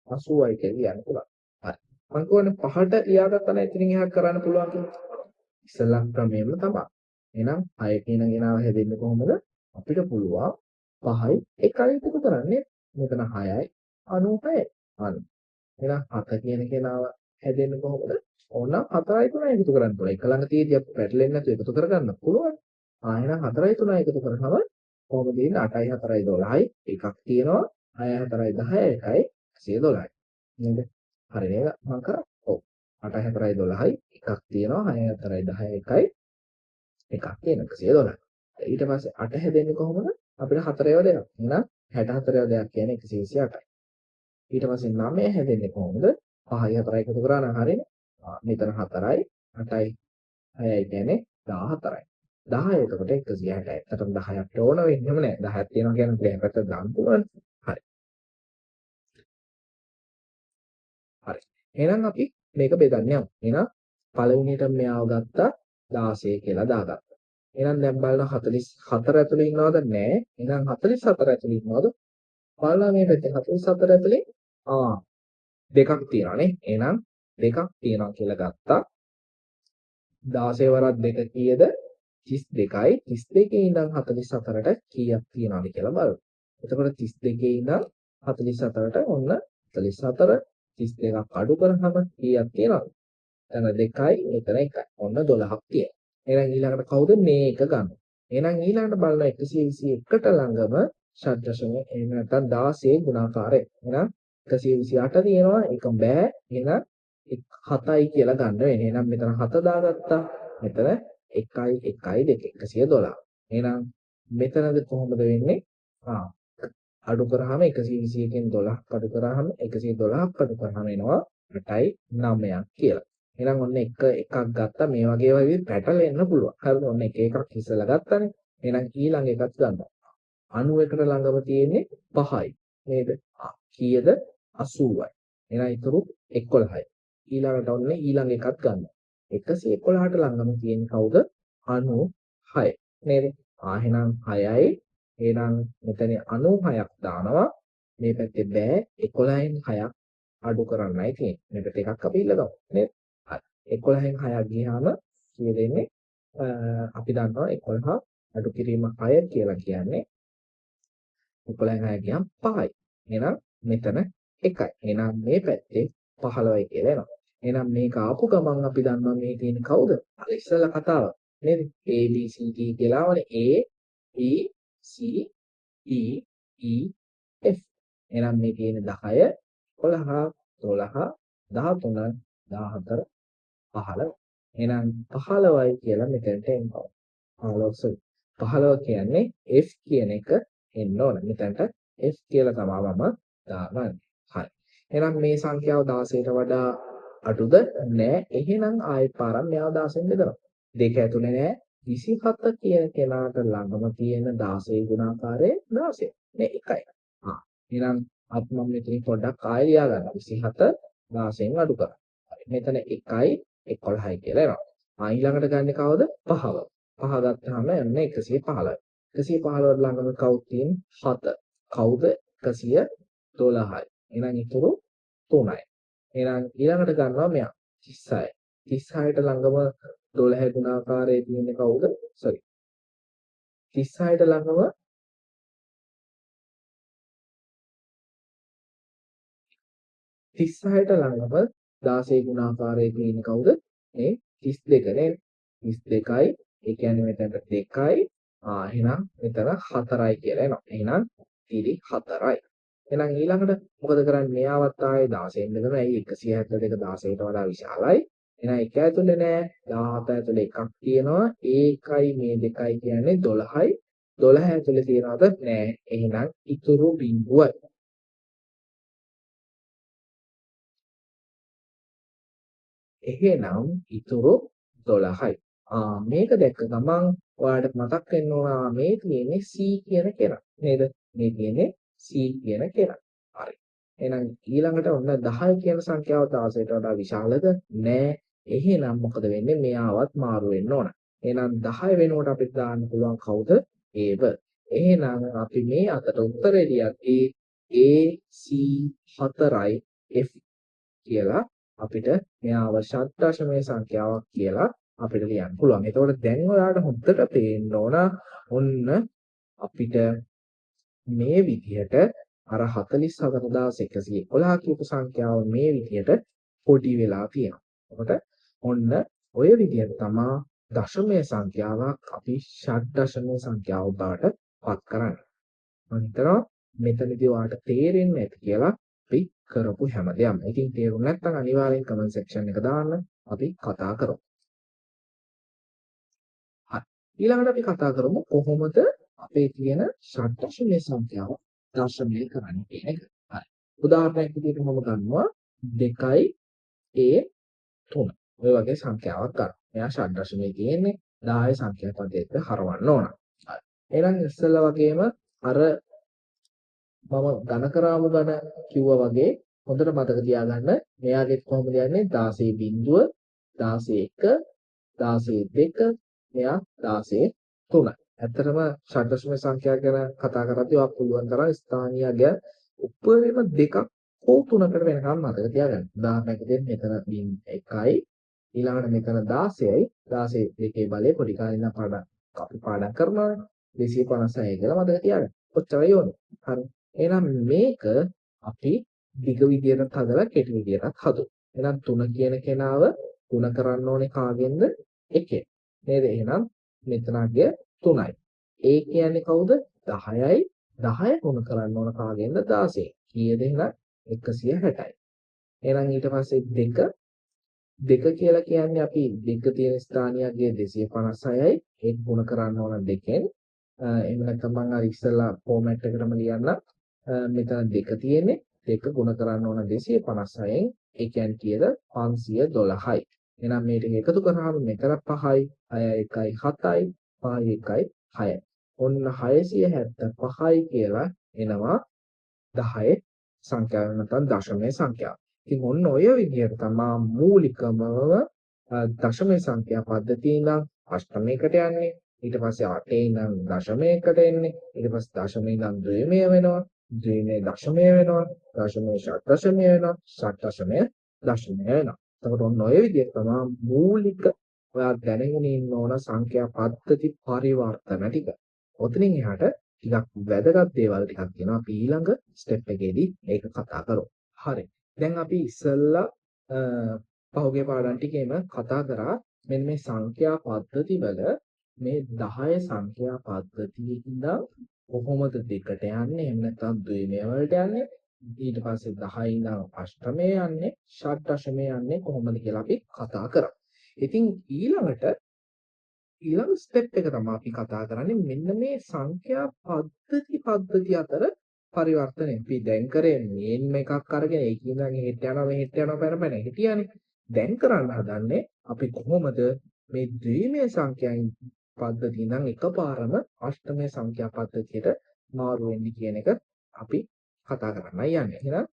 80යි කියලා ලියන්න පුළුවන්. හරි. මං කියවනේ පහට ලියාගත්තා නම් එතනින් එහාට කරන්න පුළුවන් කියලා. ඉස්සෙල්ලා ක්‍රමයෙන්ම තමයි. එහෙනම් 6 කියන ගෙනාව හැදෙන්නේ කොහොමද? අපිට පුළුවන් 5යි 1යි එකතු කරන්නේ. මෙතන 6යි 96යි. හරි. එහෙනම් 7 කියන කෙනාව හැදෙන්නේ කොහොමද? ඕනනම් 4යි 3යි එකතු කරන්න පුළුවන්. එක ළඟ තියෙදි අපි පැටලෙන්නේ නැතුව එකතු කරගන්න පුළුවන්. ආ එහෙනම් 4යි 3යි එකතු කරාම කොහොමද එන්නේ? 8යි 4යි 12යි එකක් තියෙනවා. 6යි 4යි 10යි 1යි 112යි. නේද? හරි නේද? මං කරා. ඔව්. 8යි 4යි 12යි එකක් තියෙනවා. 6යි 4යි 10යි 1යි එකක් තියෙන 112යි. ඊට පස්සේ 8 හැදෙන්නේ කොහොමද? අපිට 4 ඒවා දෙකක්. එහෙනම් 64 ඒවා දෙකක් කියන්නේ 128යි. ඊට පස්සේ 9 හැදෙන්නේ කොහොමද? 5යි 4යි එකතු කරා නම් හරිනේ. මෙතන 4යි 8යි 6යි කියන්නේ 14යි. 10 එතකොට 160යි. ඇත්තටම 10ක් ඕන වෙන්නේම නෑ. 10ක් තියෙනවා කියන්නේ අපිට එහා පැත්තට දාන්න පුළුවන්. හරි. හරි. එහෙනම් අපි මේක බෙදන්න යමු. එහෙනම් පළවෙනියට මෙයාව ගත්තා 16 කියලා දාගත්තා. එහෙනම් දැන් බලන්න 44 ඇතුලේ ඉන්නවද? නෑ. එහෙනම් 44 ඇතුලේ ඉන්නවද? බලලා මේ පැත්තේ 44 ඇතුලේ ආ දෙකක් තියෙනවා නේ. එහෙනම් දෙකක් තියෙනවා කියලා ගත්තා. 16 වරක් 2 කීයද? 32යි. 32 ඉඳන් 44ට කීයක් තියෙනවද කියලා බලමු. එතකොට 32 ඉඳන් 44ට ඔන්න 44 32ක් අඩු කරාම කීයක් තියෙනවද? එතන 2යි මෙතන 1යි. ඔන්න 12ක් තියෙනවා. එහෙනම් ඊළඟට කවුද මේ එක ගන්න? එහෙනම් ඊළඟට බලන 121ට ළඟම ෂඩ්දශම එහෙම නැත්නම් 16 ගුණාකාරය. එහෙනම් 128 තියෙනවා ඒක බෑ. එහෙනම් 7යි කියලා ගන්න වෙන්නේ. එහෙනම් මෙතන 7 දාගත්තා. මෙතන 1යි 1යි 2 112. එහෙනම් මෙතනද කොහොමද වෙන්නේ? ආ අඩු කරාම 121න් 12ක් අඩු කරාම 112ක් අඩු කරාම එනවා 8යි 9ක් කියලා. එහෙනම් ඔන්න එක එකක් ගත්තා මේ වගේ වගේ පැටලෙන්න පුළුවන්. හරිද? ඔන්න එක එකක් ඉස්සලා ගත්තානේ. එහෙනම් ඊළඟ එකත් ගන්නවා. 91ට ළඟම තියෙන්නේ 5යි. නේද? කීයද? 80යි. එහෙනම් ඉතුරු 11යි. ඊළඟට ඔන්න ඊළඟ එකත් ගන්නවා. 111ට ළඟම තියෙන්නේ කවුද? 96. නේද? ආ එහෙනම් 6යි. එහෙනම් මෙතන 96ක් දානවා. මේ පැත්තේ බෑ 11න් 6ක් අඩු කරන්නයි තියෙන්නේ. මේ පැත්තේ එකක් අපි ඉල්ලගමු නේද? හරි. 11න් 6ක් ගියාම කීයද එන්නේ? අපි දන්නවා 11 අඩු කිරීම 6 කියලා කියන්නේ 11න් 6 ගියාම 5යි. එහෙනම් මෙතන 1යි. එහෙනම් මේ පැත්තේ 15යි කියලා එනවා. එහෙනම් මේක ආපු ගමන් අපි දන්නවා මේ තියෙන කවුද? අර ඉස්සෙල්ලා කතාව නේද? A B C D කියලා ආවනේ. A B C D E F. එහෙනම් මේ තියෙන 10 11 12 13 14 15. එහෙනම් 15යි කියලා මෙතනට එනවා. 15 15 කියන්නේ F කියන එක එන්න ඕන. මෙතනට F කියලා තමයි මම දාගන්නේ. හරි. එහෙනම් මේ සංඛ්‍යාව 16ට වඩා අඩුද? නෑ. එහෙනම් ආයෙත් පාරක් මෙයාව 16න් බෙදනවා. දෙක ඇතුලේ නෑ. 27 කියන කෙනාට ළඟම තියෙන 16 ගුණාකාරය 16. නේ එකයි. ආ එහෙනම් අපි මම මෙතනින් පොඩ්ඩක් ආයෙ ලියා ගන්නවා. 27 16න් අඩු කරා. හරි. මෙතන 1යි 11යි කියලා එනවා. ආ ඊළඟට ගන්නේ කවුද? පහව. පහ ගත්තාම එන්නේ 115යි. 115 ළඟම කවුද තියෙන්නේ? 7. කවුද? 112යි. එහෙනම් ඉතුරු 3යි. එහෙනම් ඊළඟට ගන්නවා මෙයා 36. 36ට ළඟම 12 ගුණාකාරයේ තියෙන්නේ කවුද? සෝරි. 36ට ළඟම 36ට ළඟම 16 ගුණාකාරයේ තියෙන්නේ කවුද? මේ 32 නේද? 32යි. ඒ කියන්නේ මෙතනට 2යි. ආ එහෙනම් මෙතන 4යි කියලා එනවා. එහෙනම් ඉතිරි 4යි. එහෙනම් ඊළඟට මොකද කරන්නේ? මෙයාවත් ආයේ 16න් බෙදනවා. ඇයි 172 16ට වඩා විශාලයි. එහෙනම් එක ඇතුලේ නෑ. 17 ඇතුලේ එකක් තියෙනවා. ඒකයි මේ දෙකයි කියන්නේ 12යි. 12 ඇතුලේ තියනවද? නෑ. එහෙනම් ඉතුරු බිංදුවයි. එහෙනම් ඉතුරු 12යි. ආ මේක දැක්ක ගමන් ඔයාලට මතක් වෙන්න ඕන මේ තියෙන්නේ C කියන කෙනා නේද? මේ තියෙන්නේ C කියන කෙනා. හරි. එහෙනම් ඊළඟට ඔන්න 10 කියන සංඛ්‍යාව 16ට වඩා විශාලද? නෑ. එහෙනම් මොකද වෙන්නේ? මෙයාවත් මාරු වෙන්න ඕන. එහෙනම් 10 වෙනුවට අපිට දාන්න පුළුවන් කවුද? ඒව. එහෙනම් අපි මේ අතට උත්තරේ ලියද්දී A C 4යි F කියලා අපිට මෙයාව ෂට්දශමයේ සංඛ්‍යාවක් කියලා අපිට ලියන්න පුළුවන්. එතකොට දැන් ඔයාලට හොඳට පේන්න ඕන ඔන්න අපිට මේ විදිහට අර 44111 කියපු සංඛ්‍යාව මේ විදිහට පොඩි වෙලා තියෙනවා. එතකොට ඔන්න ඔය විදිහට තමා දශමය සංඛ්‍යාවක් අපි ෂට්දශමය සංඛ්‍යාව බවට පත් කරන්නේ. මම හිතනවා මෙතනදී ඔයාලට තේරෙන්නේ නැති කියලා අපි කරපු හැම දෙයක්ම. ඉතින් තේරුම් නැත්නම් අනිවාර්යෙන් කමෙන්ට් සෙක්ෂන් එක දාන්න අපි කතා කරමු. හරි. ඊළඟට අපි කතා කරමු කොහොමද අපේ තියෙන ෂට්දශමය සංඛ්‍යාව දශමය කරන්නේ කියන එක. හරි. උදාහරණයක් විදිහට මම ගන්නවා 2 A 3. ඔය වගේ සංඛ්‍යාවක් ගන්න. මෙයා ෂට්දශමයේ තියෙන්නේ 10 සංඛ්‍යා පදයකට හරවන්න ඕන. හරි. එහෙනම් ඉස්සෙල්ලා වගේම අර මම ඝන කරාමු ඝන කිව්වා වගේ හොඳට මතක තියාගන්න මෙයාගෙත් කොහොමද යන්නේ 16 බිංදුව 16 1 16 2 මෙයා 16 3. ඇත්තටම ෂට්දශම සංඛ්‍යා ගැන කතා කරද්දී ඔයා පුළුවන් තරම් ස්ථානීය අගය උපරිම දෙකක් හෝ තුනකට වෙනකම් මතක තියාගන්න. උදාහරණයක් විදිහට මෙතන 1යි ඊළඟට මෙතන 16යි 16 දෙකේ බලය පොඩි කාලේ ඉඳන් පාඩම් අපි පාඩම් කරනවානේ 256 කියලා මතක තියාගන්න. ඔච්චරයි ඕනේ. හරි. එහෙනම් මේක අපි දිග විදියටත් හදලා කෙටි විදියටත් හදමු. එහෙනම් 3 කියන කෙනාව ගුණ කරන්න ඕනේ කාගෙන්ද? 1. නේද? එහෙනම් මෙතන අගය 3යි. ඒ කියන්නේ කවුද? 10යි. 10 ගුණ කරන්න ඕන කාගෙන්ද? 16. කීයද එහෙනම්? 160යි. එහෙනම් ඊට පස්සේ 2 2 කියලා කියන්නේ අපි දෙක තියෙන ස්ථානීය අගය 256යි. ඒක ගුණ කරන්න ඕන දෙකෙන්. එහෙම නැත්නම් මම අර ඉස්සෙල්ලා ෆෝමැට් එකටම ලියන්නම්. මෙතන දෙක තියෙන්නේ. දෙක ගුණ කරන්න ඕන 256න්. ඒ කියන්නේ කීයද? 512යි. එහෙනම් මේ ටික එකතු කරාම මෙතන 5යි 6 1යි 7යි 5 1යි 6යි. ඔන්න 675යි කියලා එනවා 10 සංඛ්‍යාව නැත්නම් දශමයේ සංඛ්‍යාව. ඉතින් ඔන්න ඔය විදිහට තමා මූලිකම දශමයේ සංඛ්‍යා පද්ධතිය ඉඳන් අෂ්ටමයකට යන්නේ. ඊට පස්සේ 8 ඉඳන් දශමයකට එන්නේ. ඊට පස්සේ දශමයේ ඉඳන් ද්විමය වෙනවා. ද්විමය දශමය වෙනවා. දශමය ෂට්දශමය වෙනවා. ෂට්දශමය දශමය වෙනවා. එතකොට ඔන්න ඔය විදිහට තමා මූලික ඔයා දැනගෙන ඉන්න ඕන සංඛ්‍යා පද්ධති පරිවර්තන ටික. ඔතනින් එහාට ටිකක් වැදගත් දේවල් ටිකක් තියෙනවා. අපි ඊළඟ ස්ටෙප් එකේදී ඒක කතා කරමු. හරි. දැන් අපි ඉස්සෙල්ලා පහුගිය පාඩම් ටිකේම කතා කරා මෙන්න මේ සංඛ්‍යා පද්ධති වල මේ 10 සංඛ්‍යා පද්ධතියේ ඉඳන් කොහොමද දෙකට යන්නේ, එහෙම නැත්නම් ද්විමය වලට යන්නේ, ඊට පස්සේ 10 ඉඳන් අෂ්ටමය යන්නේ, ෂට්දශමය යන්නේ කොහොමද කියලා අපි කතා කරා. ඉතින් ඊළඟ ස්ටෙප් එක තමයි අපි කතා කරන්නේ මෙන්න මේ සංඛ්‍යා පද්ධති අතර පරිවර්තනය. අපි දැන් කරේ මේන් එකක් අරගෙන ඒකේ ඉඳන් එහෙට යනවා මෙහෙට යනවා පැන පැන හිටියානේ. දැන් කරන්න හදන්නේ අපි කොහොමද මේ ද්විමය සංඛ්‍යා පද්ධතිය නම් එකපාරම අෂ්ටමය සංඛ්‍යා පද්ධතියට මාරු වෙන්නේ කියන එක අපි කතා කරන්නයි යන්නේ. එහෙනම්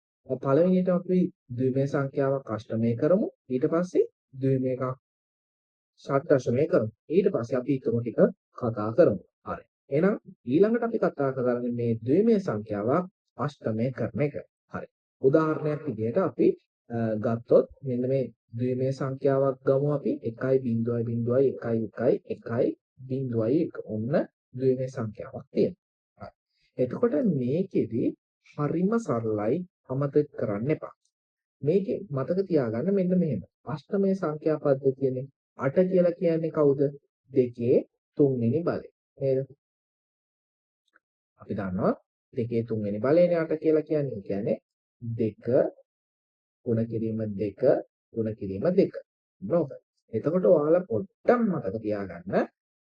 පළවෙනියට අපි ද්විමය සංඛ්‍යාවක් අෂ්ටමය කරමු. ඊට පස්සේ ද්විමය එකක් ෂට්දශමය කරමු. ඊට පස්සේ අපි ඊටම ටික කතා කරමු. හරි. එහෙනම් ඊළඟට අපි කතා කරන්නේ මේ ද්විමය සංඛ්‍යාවක් අෂ්ටමය කරන එක. හරි. උදාහරණයක් විදිහට අපි ගත්තොත් මෙන්න මේ ද්විමය සංඛ්‍යාවක් ගමු අපි 1.0 0 1 1 1 0.1. ඔන්න ද්විමය සංඛ්‍යාවක් තියෙනවා. හරි. එතකොට මේකෙදි හරිම සරලයි, අමතක කරන්න එපා. මේකේ මතක තියාගන්න මෙන්න මෙහෙම. අෂ්ටමය සංඛ්‍යා පද්ධතියනේ 8 කියලා කියන්නේ කවුද? දෙකේ තුන්වෙනි බලය. නේද? අපි දන්නවා දෙකේ තුන්වෙනි බලයනේ 8 කියලා කියන්නේ. ඒ කියන්නේ 2 ගුණ කිරීම 2 ගුණ කිරීම 2. නෝක. එතකොට ඔයාලා පොඩ්ඩක් මතක තියාගන්න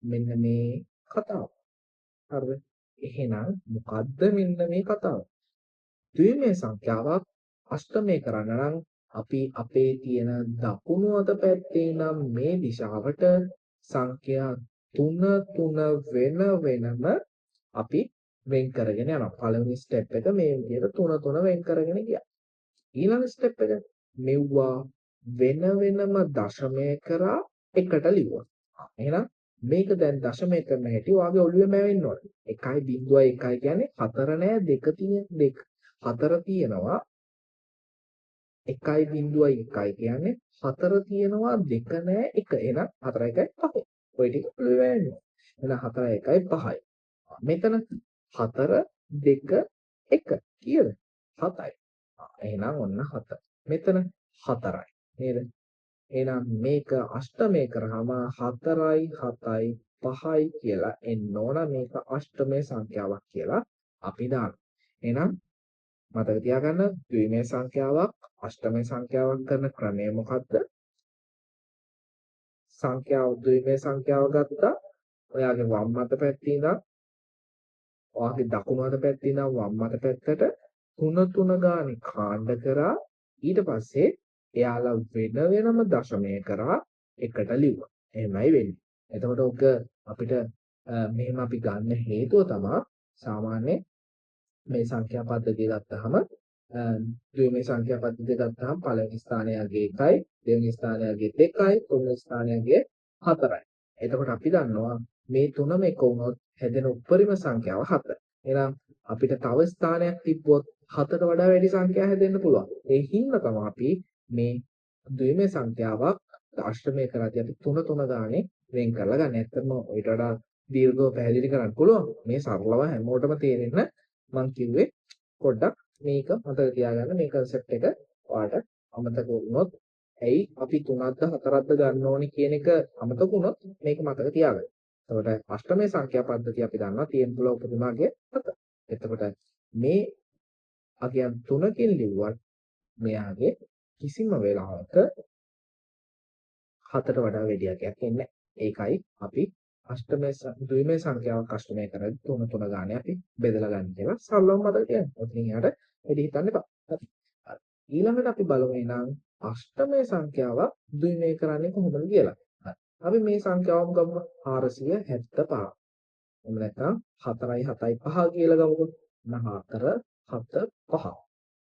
මෙන්න මේ කතාව. හරිද? එහෙනම් මොකද්ද මෙන්න මේ කතාව? ද්විමය සංඛ්‍යාවක් අෂ්ටමය කරන්න නම් අපි අපේ තියෙන දකුණු අත පැත්තේ නම් මේ දිශාවට සංඛ්‍යා තුන තුන වෙන වෙනම අපි වෙන් කරගෙන යනවා. පළවෙනි ස්ටෙප් එක මේ විදිහට තුන තුන වෙන් කරගෙන ගියා. ඊළඟ ස්ටෙප් එක මෙව්වා වෙන වෙනම දශමය කරා එකට ලිව්වා. එහෙනම් මේක දැන් දශමය කරන හැටි ඔයාගේ ඔළුවේ මැවෙන්න ඕනේ. 1.01 කියන්නේ 4 නෑ 2 තියෙන 2. 4 තියෙනවා 1.01 කියන්නේ 4 තියෙනවා 2 නෑ 1. එහෙනම් 4 1 5. ඔය ටික ඔළුවේ මැවෙන්න ඕනේ. එහෙනම් 4 1 5යි. මෙතන 4 2 1 කීයද? 7යි. එහෙනම් ඔන්න 7. මෙතන 4යි නේද? එහෙනම් මේක අෂ්ටමය කරාම 4යි 7යි 5යි කියලා එන්න ඕන. මේක අෂ්ටමය සංඛ්‍යාවක් කියලා අපි දානවා. එහෙනම් මතක තියාගන්න ද්විමය සංඛ්‍යාවක් අෂ්ටමය සංඛ්‍යාවක් කරන ක්‍රමය මොකද්ද? සංඛ්‍යාව ද්විමය සංඛ්‍යාව ගත්තා. ඔයාගේ වම් අත පැත්තේ ඉඳන් ඔයාගේ දකුණු අත පැත්තේ ඉඳන් වම් අත පැත්තට තුන තුන ගානේ කාණ්ඩ කරා. ඊට පස්සේ එයාලා වෙන වෙනම දශමය කරා එකට ලිව්වා. එහෙමයි වෙන්නේ. එතකොට ඔක අපිට මෙහෙම අපි ගන්න හේතුව තමයි සාමාන්‍ය මේ සංඛ්‍යා පද්ධතිය ගත්තාම ද්විමය සංඛ්‍යා පද්ධතිය ගත්තාම පළවෙනි ස්ථානයේ අගය 1යි, දෙවෙනි ස්ථානයේ අගය 2යි, තුන්වෙනි ස්ථානයේ අගය 4යි. එතකොට අපි දන්නවා මේ තුනම එක වුණොත් හැදෙන උපරිම සංඛ්‍යාව 7. එහෙනම් අපිට තව ස්ථානයක් තිබ්බොත් 7ට වඩා වැඩි සංඛ්‍යා හැදෙන්න පුළුවන්. ඒ හින්දා තමයි අපි මේ ද්විමය සංඛ්‍යාවක් අෂ්ටමය කරද්දී අපි තුන තුන ගානේ වෙන් කරලා ගන්න. ඇත්තටම ඊට වඩා දීර්ඝව පැහැදිලි කරන්න පුළුවන්. මේ සරලව හැමෝටම තේරෙන්න මං කිව්වේ පොඩ්ඩක් මේක මතක තියාගන්න. මේ කන්සෙප්ට් එක ඔයාලට අමතක වුණොත් ඇයි අපි තුනක්ද හතරක්ද ගන්න ඕනේ කියන එක අමතක වුණොත් මේක මතක තියාගන්න. එතකොට අෂ්ටමය සංඛ්‍යා පද්ධතිය අපි දන්නවා තියෙන තුල උපරිම අගය 7. එතකොට මේ අගයන් තුනකින් ලිව්වත් මෙයාගේ කිසිම වෙලාවක 7ට වඩා වැඩි අගයක් එන්නේ නැහැ. ඒකයි අපි අෂ්ටමය ද්විමය සංඛ්‍යාවක් අෂ්ටමය කරද්දී තුන තුන ගානේ අපි බෙදලා ගන්න කියලා සරලවම මතක තියාගන්න. ඔතනින් එහාට වැඩි හිතන්න එපා. හරි. ඊළඟට අපි බලමු එහෙනම් අෂ්ටමය සංඛ්‍යාවක් ද්විමය කරන්නේ කොහොමද කියලා. හරි. අපි මේ සංඛ්‍යාවම ගමු 475. එහෙම නැත්නම් 4යි 7යි 5 කියලා ගමුකෝ. 4 7 5.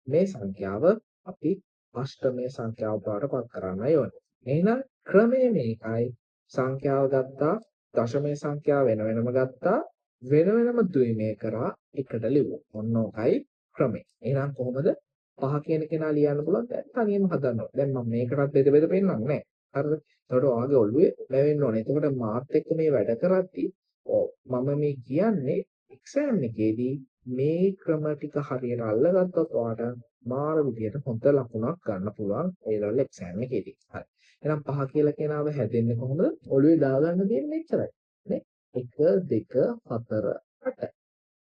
මේ සංඛ්‍යාව අපි අෂ්ටමය සංඛ්‍යාව බවට පත් කරන්නයි ඕනේ. එහෙනම් ක්‍රමය මේකයි. සංඛ්‍යාව ගත්තා, දශමය සංඛ්‍යාව වෙන වෙනම ගත්තා, වෙන වෙනම ද්විමය කරා එකට ලිව්වා. ඔන්න ඔකයි ක්‍රමය. එහෙනම් කොහොමද පහ කියන කෙනා ලියන්න පුළුවන්? දැන් තනියම හදන්න ඕනේ. දැන් මම මේකටත් බෙද බෙද පෙන්නන්නේ නැහැ. හරිද? එතකොට ඔයාගේ ඔළුවේ වැවෙන්න ඕනේ. එතකොට මාත් එක්ක මේ වැඩ කරද්දී මම මේ කියන්නේ එක්සෑම් එකේදී මේ ක්‍රම ටික හරියට අල්ලගත්තොත් ඔයාට මාර විදියට හොඳ ලකුණක් ගන්න පුළුවන් ඒ ලෙවල් එක්සෑම් එකේදී. හරි. එහෙනම් පහ කියලා කෙනාව හැදෙන්නේ කොහොමද? ඔළුවේ දාගන්න තියෙන්නේ එච්චරයි. නේ? 1 2 4 8.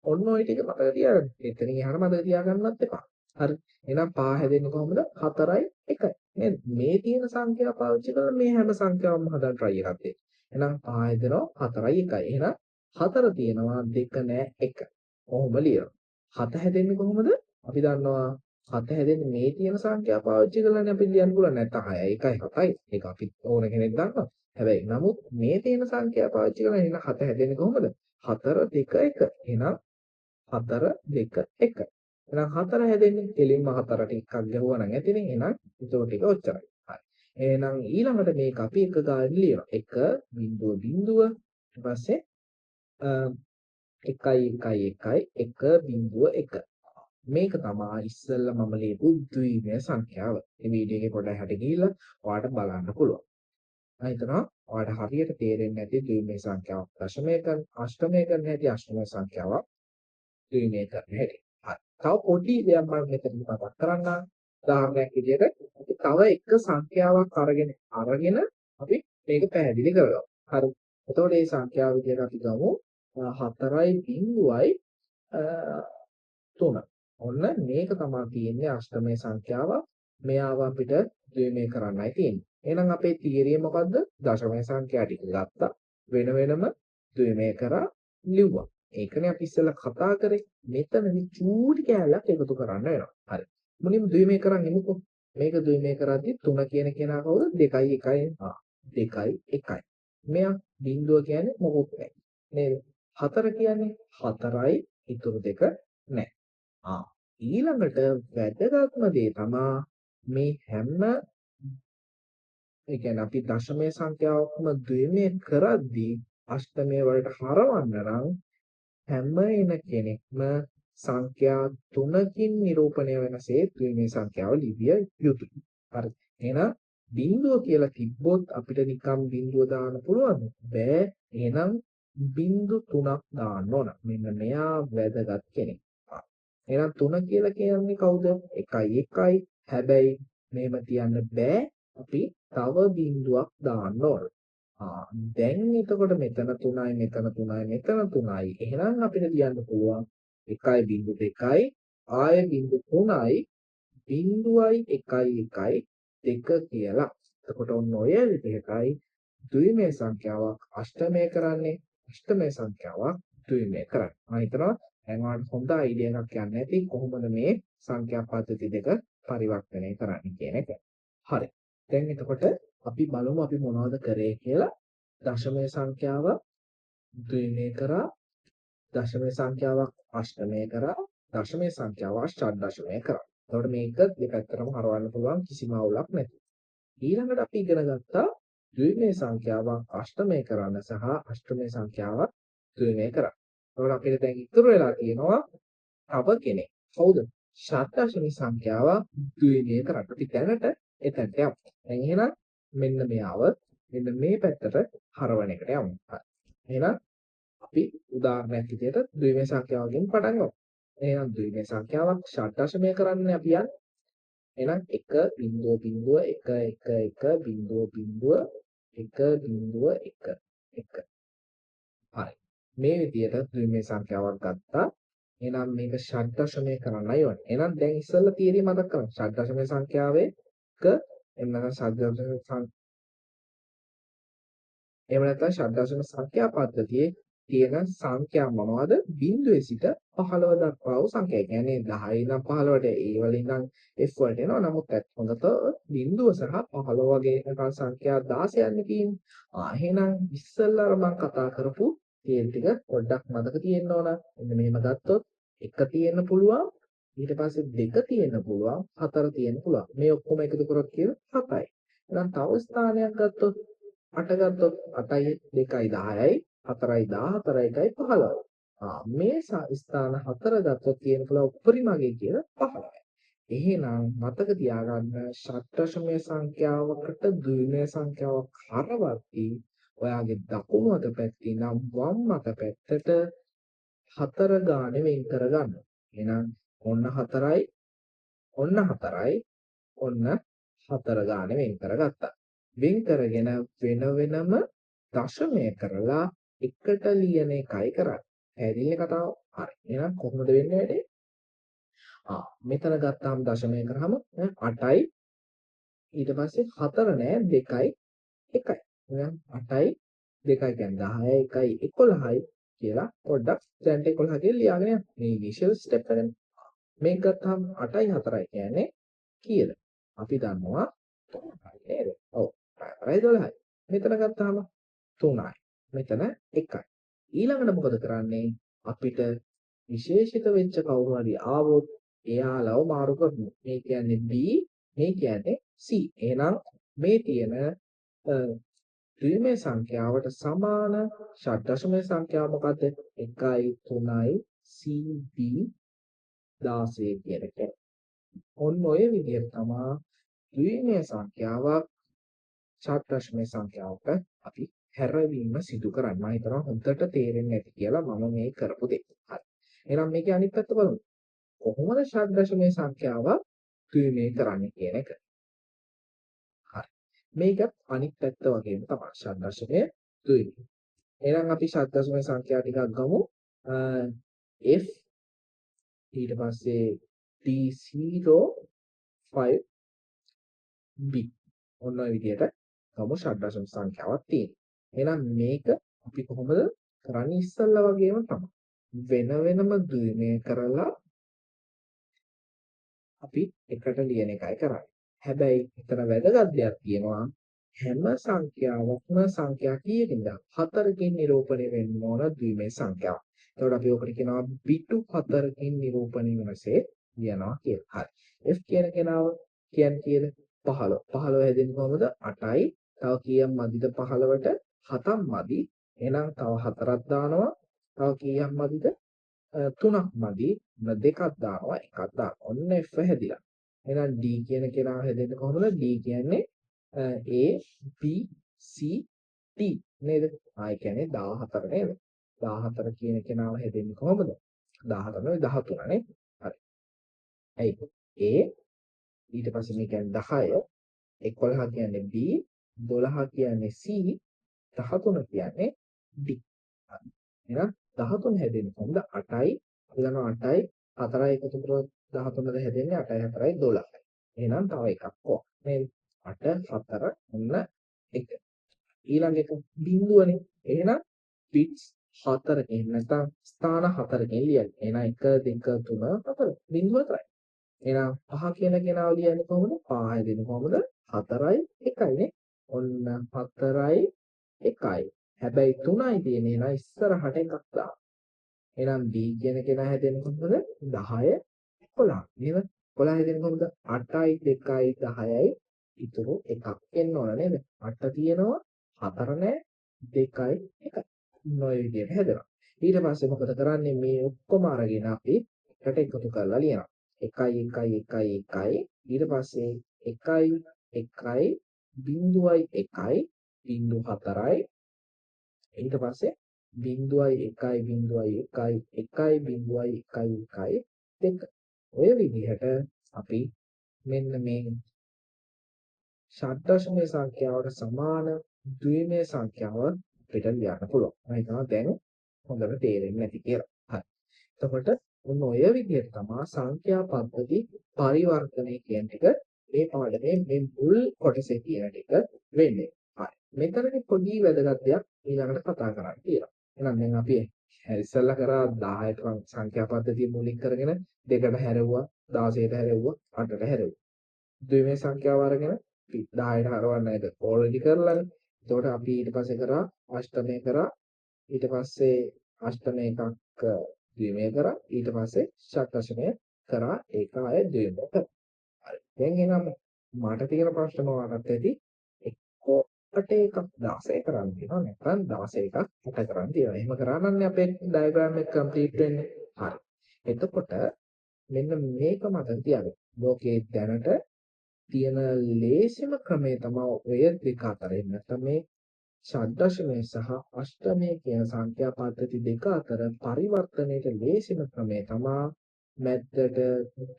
ඔන්න ඔය ටික මතක තියාගන්න. එතනින් එහාට මතක තියාගන්නත් එපා. හරි. එහෙනම් පහ හැදෙන්නේ කොහොමද? 4යි 1යි. නේද? මේ තියෙන සංඛ්‍යා පාවිච්චි කරලා මේ හැම සංඛ්‍යාවක්ම හදන්න try එකක් දෙන්න. එහෙනම් පහ හැදෙනවා 4යි 1යි. එහෙනම් 4 තියෙනවා 2 නෑ 1. කොහොම ලියනවා? 7 හැදෙන්නේ කොහොමද? අපි දන්නවා 7 හැදෙන්නේ මේ තියෙන සංඛ්‍යා පාවිච්චි කරලානේ අපි ලියන්න පුළුවන්. නැත්නම් 6 1යි 7යි. ඒක අපි ඕන කෙනෙක් දන්නවා. හැබැයි නමුත් මේ තියෙන සංඛ්‍යා පාවිච්චි කරලා එහෙනම් 7 හැදෙන්නේ කොහොමද? 4 2 1. එහෙනම් 4 2 1. එහෙනම් 4 හැදෙන්නේ කෙලින්ම 4ට එකක් ගැහුවා නම් ඇතිනේ. එහෙනම් ඒතකොට ටික ඔච්චරයි. හරි. එහෙනම් ඊළඟට මේක අපි එක ගාන ලියනවා. 1 බිංදුව බිංදුව ඊට පස්සේ 1 1 1 1 බිංදුව 1. මේක තමා ඉස්සෙල්ලා මම ලියපු ද්විමය සංඛ්‍යාව. මේ වීඩියෝ එකේ පොඩ්ඩක් එහාට ගිහිල්ලා ඔයාලට බලන්න පුළුවන්. මම හිතනවා ඔයාලට හරියට තේරෙන්නේ නැති ද්විමය සංඛ්‍යාවක් දශමය කරන අෂ්ටමය කරන හැටි අෂ්ටමය සංඛ්‍යාවක් ද්විමය කරන හැටි. හරි. තව පොඩි දෙයක් මම මෙතනදි මතක් කරන්නම්. උදාහරණයක් විදිහට අපි තව එක සංඛ්‍යාවක් අරගෙන අපි මේක පැහැදිලි කරගමු. හරි. එතකොට මේ සංඛ්‍යාව විදිහට අපි ගමු 4.3. ඔන්න මේක තමයි තියෙන්නේ අෂ්ටමය සංඛ්‍යාව. මෙයාව අපිට ද්විමය කරන්නයි තියෙන්නේ. එහෙනම් අපේ තියරිය මොකද්ද? දශමය සංඛ්‍යා ටික ගත්තා. වෙන වෙනම ද්විමය කරා ලිව්වා. ඒකනේ අපි ඉස්සෙල්ලා කතා කරේ. මෙතනදි චූටි කෑල්ලක් එකතු කරන්න වෙනවා. හරි. මුලින්ම ද්විමය කරන් එමුකෝ. මේක ද්විමය කරද්දි 3 කියන කෙනා කවුද? 2යි 1යි. 2යි 1යි. මෙයා බිංදුව කියන්නේ මොකොත් නැහැ. නේද? 4 කියන්නේ 4යි ඉතුරු දෙක නැහැ. ඊළඟට වැදගත්ම දේ තමා මේ හැම ඒ කියන්නේ අපි දශමය සංඛ්‍යාවක්ම ද්විමය කරද්දී අෂ්ටමය වලට හරවන්න නම් හැම එන කෙනෙක්ම සංඛ්‍යා තුනකින් නිරූපණය වෙනසේ ද්විමය සංඛ්‍යාව ලිවිය යුතුයි. හරි. එහෙනම් බිංදුව කියලා තිබ්බොත් අපිට නිකන් බිංදුව දාන්න පුළුවන්ද? බෑ. එහෙනම් බිංදු තුනක් දාන්න ඕන. මෙන්න මෙයා වැදගත් කෙනෙක්. එහෙනම් 3 කියලා කියන්නේ කවුද? 1යි 1යි. හැබැයි මෙහෙම තියන්න බෑ. අපි තව බිංදුවක් දාන්න ඕන. දැන් එතකොට මෙතන 3යි මෙතන 3යි මෙතන 3යි. එහෙනම් අපිට ලියන්න පුළුවන් 1.2යි ආය බිංදු 3යි බිංදුවයි 1යි 1යි 2 කියලා. එතකොට ඔන්න ඔය විදිහටයි ද්විමය සංඛ්‍යාවක් අෂ්ටමය කරන්නේ, අෂ්ටමය සංඛ්‍යාවක් ද්විමය කරන්නේ. මම හිතනවා දැන් ඔයාලට හොඳ අයිඩියා එකක් යන්න ඇති කොහොමද මේ සංඛ්‍යා පද්ධති දෙක පරිවර්තනය කරන්නේ කියන එක. හරි. දැන් එතකොට අපි බලමු අපි මොනවද කරේ කියලා. දශමය සංඛ්‍යාව ද්විමය කරා, දශමය සංඛ්‍යාවක් අෂ්ටමය කරා, දශමය සංඛ්‍යාව ෂඩ්දශමය කරා. එතකොට මේක දෙපැත්තටම හරවන්න පුළුවන් කිසිම අවුලක් නැතුව. ඊළඟට අපි ඉගෙන ගත්තා ද්විමය සංඛ්‍යාවක් අෂ්ටමය කරන්න සහ අෂ්ටමය සංඛ්‍යාවක් ද්විමය කරන්න. එතකොට අපිට දැන් ඉතුරු වෙලා තියෙනවා තව කෙනෙක්. කවුද? ෂඩ්දශමය සංඛ්‍යාවක් ද්විමය කරන්න. අපි දැනට එතනට යමු. දැන් එහෙනම් මෙන්න මෙයාව මෙන්න මේ පැත්තට හරවන එකට යමු. හරි. එහෙනම් අපි උදාහරණයක් විදිහට ද්විමය සංඛ්‍යාවකින් පටන් ගමු. එහෙනම් ද්විමය සංඛ්‍යාවක් ෂඩ්දශමය කරන්න අපි යන්නේ. එහෙනම් 1 බිංදුව බිංදුව 1 1 1 බිංදුව බිංදුව 1 බිංදුව 1 1. හරි. මේ විදිහට ද්විමය සංඛ්‍යාවක් ගත්තා. එහෙනම් මේක ෂඩ්දශමය කරන්නයි ඕනේ. එහෙනම් දැන් ඉස්සෙල්ලා තියරිය මතක් කරගන්න. ෂඩ්දශමය සංඛ්‍යාවේ 1 එහෙම නැත්නම් ෂඩ්දශම එහෙම නැත්නම් ෂඩ්දශම සංඛ්‍යා පද්ධතියේ තියෙන සංඛ්‍යා මොනවද? බිංදුවේ සිට 15 දක්වා වූ සංඛ්‍යා. ඒ කියන්නේ 10 ඉඳන් 15ට A වලින් ඉඳන් F වලට එනවා. නමුත් හොඳට බිංදුව සහ 15 වගේ නිකන් සංඛ්‍යා 16ක් නේ තියෙන්නේ. එහෙනම් ඉස්සෙල්ලා අර මං කතා කරපු තියරි ටික පොඩ්ඩක් මතක තියෙන්න ඕන. මෙන්න මෙහෙම ගත්තොත් 1 තියෙන්න පුළුවන්. ඊට පස්සේ 2 තියෙන්න පුළුවන්. 4 තියෙන්න පුළුවන්. මේ ඔක්කොම එකතු කරොත් කියන 7යි. එහෙනම් තව ස්ථානයක් ගත්තොත් 8 ගත්තොත් 8යි 2යි 10යි 4යි 14යි 1යි 15යි. මේ ස්ථාන 4 ගත්තොත් තියෙන පුළුවන් උපරිම අගය කියලා 15යි. එහෙනම් මතක තියාගන්න ෂඩ්දශමය සංඛ්‍යාවකට ද්විමය සංඛ්‍යාවක් හරවද්දී ඔයාගේ දකුණු අත පැත්තේ ඉඳන් වම් අත පැත්තට 4 ගානේ වෙන් කරගන්න. එහෙනම් ඔන්න 4යි ඔන්න 4යි ඔන්න 4 ගානේ වෙන් කරගත්තා. වෙන් කරගෙන වෙන වෙනම දශමය කරලා එකට ලියන එකයි කරන්නේ. පැහැදිලිනේ කතාව? හරි. එහෙනම් කොහොමද වෙන්නේ වැඩේ? මෙතන ගත්තාම දශමය කරාම 8යි ඊට පස්සේ 4 නෑ 2යි 1යි. එහෙනම් 8යි 2යි කියන්නේ 10යි 1යි 11යි කියලා පොඩ්ඩක් දැන්ට 11 කියලා ලියාගෙන යන්න. මේ ඉනිෂියල් ස්ටෙප් එකනේ. මේක ගත්තාම 8යි 4යි කියන්නේ කීයද? අපි දන්නවා 12යි නේද? ඔව් 4යි 12යි. මෙතන ගත්තාම 3යි. මෙතන 1යි. ඊළඟට මොකද කරන්නේ? අපිට විශේෂිත වෙච්ච කවුරු හරි ආවොත් එයාලව මාරු කරනවා. මේ කියන්නේ B, මේ කියන්නේ C. එහෙනම් මේ තියෙන ද්විමය සංඛ්‍යාවට සමාන ෂට්දශමය සංඛ්‍යාව මොකද්ද? 1යි 3යි C B 16 කියන එක. ඔන්න ඔය විදිහට තමා ද්විමය සංඛ්‍යාවක් ෂට්දශමය සංඛ්‍යාවක අපි හැරවීම සිදු කරන්නේ. මම හිතනවා හොඳට තේරෙන්නේ නැති කියලා මම මේ කරපු දේ. හරි. එහෙනම් මේකේ අනිත් පැත්ත බලමු. කොහොමද ෂට්දශමය සංඛ්‍යාව ද්විමය කරන්නේ කියන එක. හරි. මේකත් අනිත් පැත්ත වගේම තමයි ෂට්දශමය ද්විමය. එහෙනම් අපි ෂට්දශමය සංඛ්‍යා ටිකක් ගමු. F ඊට පස්සේ D0 5 B ඔන්න ඔය විදිහට ගමු ෂට්දශම සංඛ්‍යාවක් තියෙනවා. එහෙනම් මේක අපි කොහොමද කරන්නේ? ඉස්සල්ලා වගේම තමයි. වෙන වෙනම ද්විමය කරලා අපි එකට ලියන එකයි කරන්නේ. හැබැයි එතන වැදගත් දෙයක් තියෙනවා. හැම සංඛ්‍යාවක්ම සංඛ්‍යා කීයකින්ද? හතරකින් නිරූපණය වෙන්න ඕන ද්විමය සංඛ්‍යාව. එතකොට අපි ඔකට කියනවා බිටු හතරකින් නිරූපණය වෙනසේ ලියනවා කියලා. හරි. F කියන කෙනාව කියන්නේ කීයද? 15. 15 හැදෙන්නේ කොහොමද? 8යි. තව කීයක් මදිද 15ට? 7ක් මදි. එහෙනම් තව හතරක් දානවා. තව කීයක් මදිද? තුනක් මදි. දෙකක් දානවා, එකක් දානවා. ඔන්න F හැදිලා. එහෙනම් D කියන කෙනාව හැදෙන්නේ කොහොමද? D කියන්නේ A B C D නේද? ආ ඒ කියන්නේ 14 නේද? 14 කියන කෙනාව හැදෙන්නේ කොහොමද? 14 නෙවෙයි 13 නේ. හරි. ඇයි? A ඊට පස්සේ මේ කියන්නේ 10, 11 කියන්නේ B, 12 කියන්නේ C, 13 කියන්නේ D. හරි. එහෙනම් 13 හැදෙන්නේ කොහොමද? 8යි අපි දන්නවා 8යි 4යි එකතු කරොත් 13ද හැදෙන්නේ 8යි 4යි 12යි. එහෙනම් තව එකක් ඕන. නේද? 8 4 ඔන්න 1. ඊළඟ එක බිඳුවනේ. එහෙනම් බිට්ස් හතරකින් නැත්නම් ස්ථාන හතරකින් ලියන්න. එහෙනම් 1 2 3 4 බිඳුව හතරයි. එහෙනම් පහ කියන කෙනාව ලියන්නේ කොහොමද? පහ හැදෙන්නේ කොහොමද? 4යි 1යි නේ. ඔන්න 4යි 1යි. හැබැයි 3යි තියෙන්නේ. එහෙනම් ඉස්සරහට එකක් දාන්න. එහෙනම් B කියන කෙනා හැදෙන්නේ කොහොමද? 10 11. නේද? 11 හැදෙන්නේ කොහොමද? 8යි 2යි 10යි ඉතුරු එකක් එන්න ඕන නේද? 8 තියෙනවා 4 නෑ 2යි 1යි. ඔන්න ඔය විදිහට හැදෙනවා. ඊට පස්සේ මොකද කරන්නේ? මේ ඔක්කොම අරගෙන අපි එකට එකතු කරලා ලියනවා. 1යි 1යි 1යි 1යි ඊට පස්සේ 1යි 1යි 0යි 1යි 0.4යි ඊට පස්සේ 0යි 1යි 0යි 1යි 1යි 0යි 1යි 1යි 2. ඔය විදිහට අපි මෙන්න මේ ෂට්දශමය සංඛ්‍යාවට සමාන ද්විමය සංඛ්‍යාව අපිට ලියන්න පුළුවන්. මම හිතනවා දැන් හොඳට තේරෙන්නේ නැති කියලා. හරි. එතකොට ඔන්න ඔය විදිහට තමයි සංඛ්‍යා පද්ධති පරිවර්තනය කියන ටික මේ පාඩමේ මේ මුල් කොටසේ තියෙන ටික වෙන්නේ. හරි. මෙතනදී පොඩි වැදගත් දෙයක් ඊළඟට කතා කරන්න තියෙනවා. එහෙනම් දැන් අපි ඉස්සෙල්ලා කරා 10ට සංඛ්‍යා පද්ධතිය මූලික කරගෙන දෙකට හැරෙව්වා, 16ට හැරෙව්වා, 8ට හැරෙව්වා. ද්විමය සංඛ්‍යාව අරගෙන 10ට හරවන්න නේද? ඔල්රෙඩි කරලානේ. එතකොට අපි ඊට පස්සේ කරා අෂ්ටමය කරා, ඊට පස්සේ අෂ්ටමය එකක් ද්විමය කරා, ඊට පස්සේ ෂට්දශමය කරා, ඒක ආයෙ ද්විමය කරා. හරි. දැන් එහෙනම් මට තියෙන ප්‍රශ්න ඔයාලට ඇති එක්කෝ 8 එකක් 16 කරන්න තියෙනවා, නැත්නම් 16 එකක් 8 කරන්න තියෙනවා. එහෙම කරා නම් අපේ ඩයග්‍රෑම් එක කම්ප්ලීට් වෙන්නේ. හරි. එතකොට මෙන්න මේක මතක තියාගන්න. ලෝකයේ දැනට තියෙන ලේසිම ක්‍රමය තමයි ඔය දෙක අතර. එහෙම නැත්නම් මේ ෂට්දශමය සහ අෂ්ටමය කියන සංඛ්‍යා පද්ධති දෙක අතර පරිවර්තනයට ලේසිම ක්‍රමය තමයි මැද්දට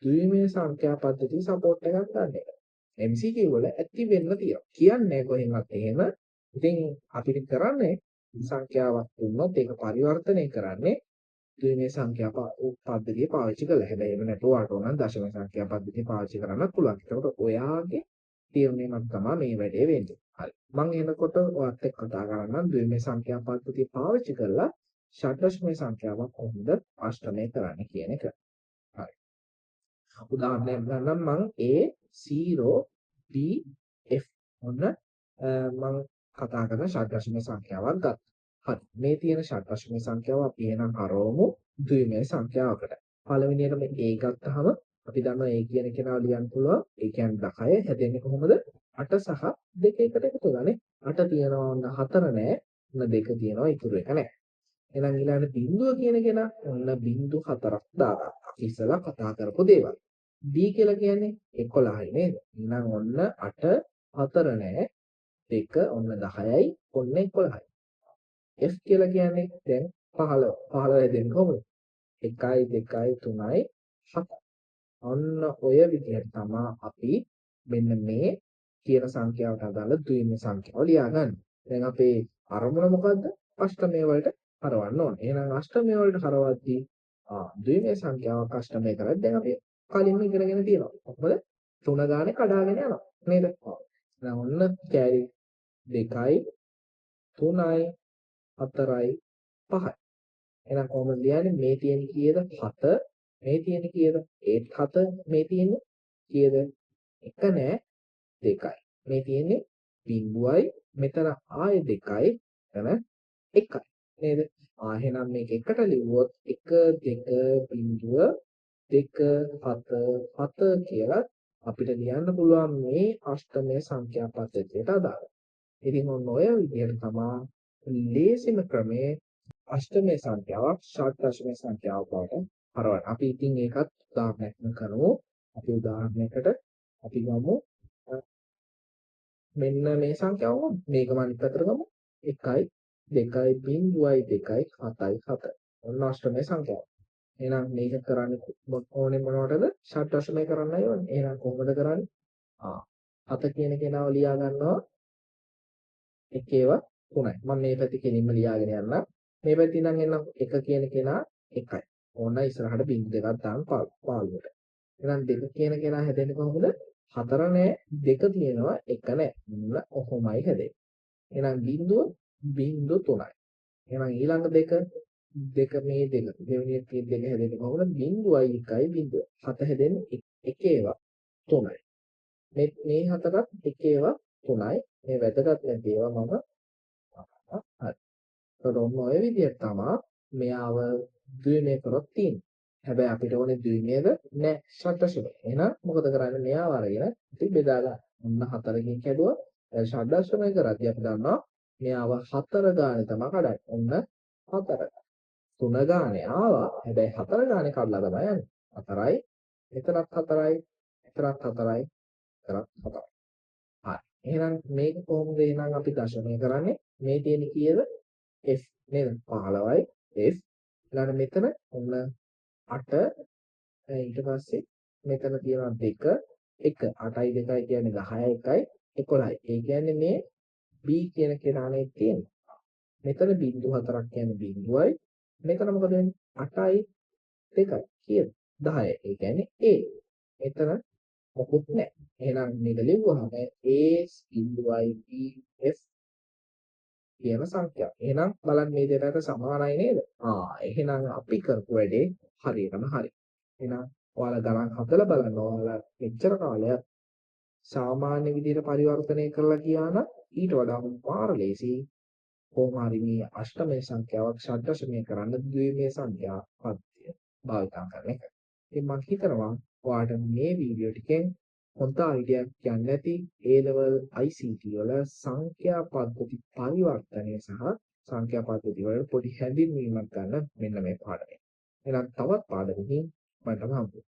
ද්විමය සංඛ්‍යා පද්ධති සපෝට් එකක් ගන්න එක. MCQ වල ඇති වෙන්න තියෙනවා. කියන්නේ කොහෙන්වත් එහෙම. ඉතින් අපිට කරන්නේ සංඛ්‍යාවක් දුන්නොත් ඒක පරිවර්තනය කරන්නේ ද්විමය සංඛ්‍යා පද්ධතිය පාවිච්චි කරලා. හැබැයි එහෙම නැතුව ඔයාට ඕන නම් දශම සංඛ්‍යා පද්ධතිය පාවිච්චි කරන්නත් පුළුවන්. එතකොට ඔයාගේ තීරණය මත තමයි මේ වැඩේ වෙන්නේ. හරි. මම එනකොට ඔයාත් එක්ක කතා කරන්නම් ද්විමය සංඛ්‍යා පද්ධතිය පාවිච්චි කරලා ෂට්දශමය සංඛ්‍යාවක් කොහොමද අෂ්ටමය කරන්නේ කියන එක. හරි. උදාහරණයක් ගන්නම් මං A 0 B F. ඔන්න මං කතා කරන ෂඩ්දශමය සංඛ්‍යාවක් ගත්තා. හරි. මේ තියෙන ෂඩ්දශමය සංඛ්‍යාව අපි එහෙනම් හරවමු ද්විමය සංඛ්‍යාවකට. පළවෙනියටම A ගත්තාම අපි දන්නවා A කියන කෙනාව ලියන්න පුළුවන්. ඒ කියන්නේ 10 හැදෙන්නේ කොහොමද? 8 සහ 2 එකට එකතු වෙලානේ. 8 තියෙනවා ඔන්න 4 නෑ. ඔන්න 2 තියෙනවා ඉතුරු එක නෑ. එහෙනම් ඊළඟට බිංදුව කියන කෙනා ඔන්න බිංදු 4ක් දාගන්න. අපි ඉස්සලා කතා කරපු දේවල්. B කියලා කියන්නේ 11යි නේද? එහෙනම් ඔන්න 8 4 නෑ. 2 ඔන්න 10යි ඔන්න 11යි. F කියලා කියන්නේ දැන් 15. 15 හැදෙන්නේ කොහොමද? 1යි 2යි 3යි 7. ඔන්න ඔය විදිහට තමයි අපි මෙන්න මේ කියන සංඛ්‍යාවට අදාළ ද්විමය සංඛ්‍යාව ලියාගන්නේ. දැන් අපේ අරමුණ මොකද්ද? අෂ්ටමය වලට හරවන්න ඕනේ. එහෙනම් අෂ්ටමය වලට හරවද්දී ද්විමය සංඛ්‍යාවක් අෂ්ටමය කරද්දී දැන් අපි කලින්ම ඉගෙනගෙන තියෙනවා. කොහොමද? තුන ගානේ කඩාගෙන යනවා නේද? ඔව්. එහෙනම් ඔන්න කැරි 2යි 3යි 4යි 5යි. එහෙනම් කොහොමද ලියන්නේ? මේ තියෙන කීයද? 7. මේ තියෙන කීයද? ඒත් 7. මේ තියෙන්නේ කීයද? 1 නෑ 2යි. මේ තියෙන්නේ බිංදුවයි. මෙතන ආයෙ 2යි. එතන 1යි. නේද? එහෙනම් මේක එකට ලිව්වොත් 1 2 බිංදුව 2 7 7 කියලා අපිට ලියන්න පුළුවන් මේ අෂ්ටමය සංඛ්‍යා පද්ධතියට අදාළව. ඉතින් ඔන්න ඔය විදිහට තමා ලේසිම ක්‍රමයේ අෂ්ටමය සංඛ්‍යාවක් ෂඩ්දශමය සංඛ්‍යාවක් බවට හරවන්න. අපි ඉතින් ඒකත් උදාහරණයක් කරමු. අපි උදාහරණයකට අපි ගමු මෙන්න මේ සංඛ්‍යාව මේකම අනිත් පැත්තට ගමු. 1යි 2යි බිංදුවයි 2යි 7යි 7. ඔන්න අෂ්ටමය සංඛ්‍යාව. එහෙනම් මේක කරන්නේ ඕනේ මොනවටද? ෂඩ්දශමය කරන්නයි ඕනේ. එහෙනම් කොහොමද කරන්නේ? 7 කියන කෙනාව ලියා ගන්නවා එකේව 3යි. මම මේ පැති කෙලින්ම ලියාගෙන යන්නම්. මේ පැත්තේ ඉඳන් එන්න 1 කියන කෙනා 1යි. ඕන ඉස්සරහට බිංදු දෙකක් දාන්න පාළුවට. එහෙනම් 2 කියන කෙනා හැදෙන්නේ කොහොමද? 4 නෑ 2 තියෙනවා 1 නෑ. ඔන්න ඔහොමයි හැදෙන්නේ. එහෙනම් බිංදුව බිංදු 3යි. එහෙනම් ඊළඟ දෙක දෙක මේ දෙක දෙවෙනි එකේ දෙක හැදෙන්නේ කොහොමද? බිංදුවයි 1යි බිංදුව. 7 හැදෙන්නේ එකේවා 3යි. මේ මේ හතරත් එකේවා 3යි. මේ වැදගත් නැති ඒවා මම හරි. එතකොට ඔන්න ඔය විදිහට තමයි මෙයාව ද්විමය කරොත් තියෙන්නේ. හැබැයි අපිට ඕනේ ද්විමයද නෑ ෂඩ්දශමය. එහෙනම් මොකද කරන්නේ? මෙයාව අරගෙන අපි බෙදා ගන්න. ඔන්න 4කින් කැඩුවා. දැන් ෂඩ්දශමය කරද්දී අපි දන්නවා මෙයාව 4 ගානේ තමයි කඩන්නේ. ඔන්න 4. 3 ගානේ ආවා. හැබැයි 4 ගානේ කඩලා තමයි යන්නේ. 4යි මෙතනත් 4යි මෙතනත් 4යි මෙතනත් 4යි. හරි. එහෙනම් මේක කොහොමද එහෙනම් අපි දශමය කරන්නේ? මේ තියෙන කීයද? F නේද? 15යි F. ඊළඟ මෙතන ඔන්න 8 ඊට පස්සේ මෙතන තියෙනවා 2 1 8යි 2යි කියන්නේ 10යි 1යි 11යි. ඒ කියන්නේ මේ B කියන කෙනානේ තියෙන්නේ. මෙතන බිංදු 4ක් කියන්නේ බිංදුවයි. මෙතන මොකද වෙන්නේ? 8යි 2යි කීයද? 10යි. ඒ කියන්නේ A. මෙතන මොකුත් නැහැ. එහෙනම් මේක ලිව්වහම A බිංදුවයි B F කියන සංඛ්‍යාව. එහෙනම් බලන්න මේ දෙකට සමානයි නේද? එහෙනම් අපි කරපු වැඩේ හරියටම හරි. එහෙනම් ඔයාලා ගණන් හදලා බලන්න. ඔයාලා මෙච්චර කාලයක් සාමාන්‍ය විදිහට පරිවර්තනය කරලා ගියා නම් ඊට වඩා මාර ලේසි. කොහොම හරි මේ අෂ්ටමය සංඛ්‍යාවක් ෂඩ්දශමය කරන්න ද්විමය සංඛ්‍යා පද්ධතිය භාවිතා කරන එක. ඉතින් මම හිතනවා ඔයාලට මේ වීඩියෝ ටිකෙන් හොඳ අයිඩියක් යන්න ඇති A level ICT වල සංඛ්‍යා පද්ධති පරිවර්තනය සහ සංඛ්‍යා පද්ධති වල පොඩි හැඳින්වීමක් ගන්න මෙන්න මේ පාඩමෙන්. එහෙනම් තවත් පාඩමකින් මම හම්බ වෙමු.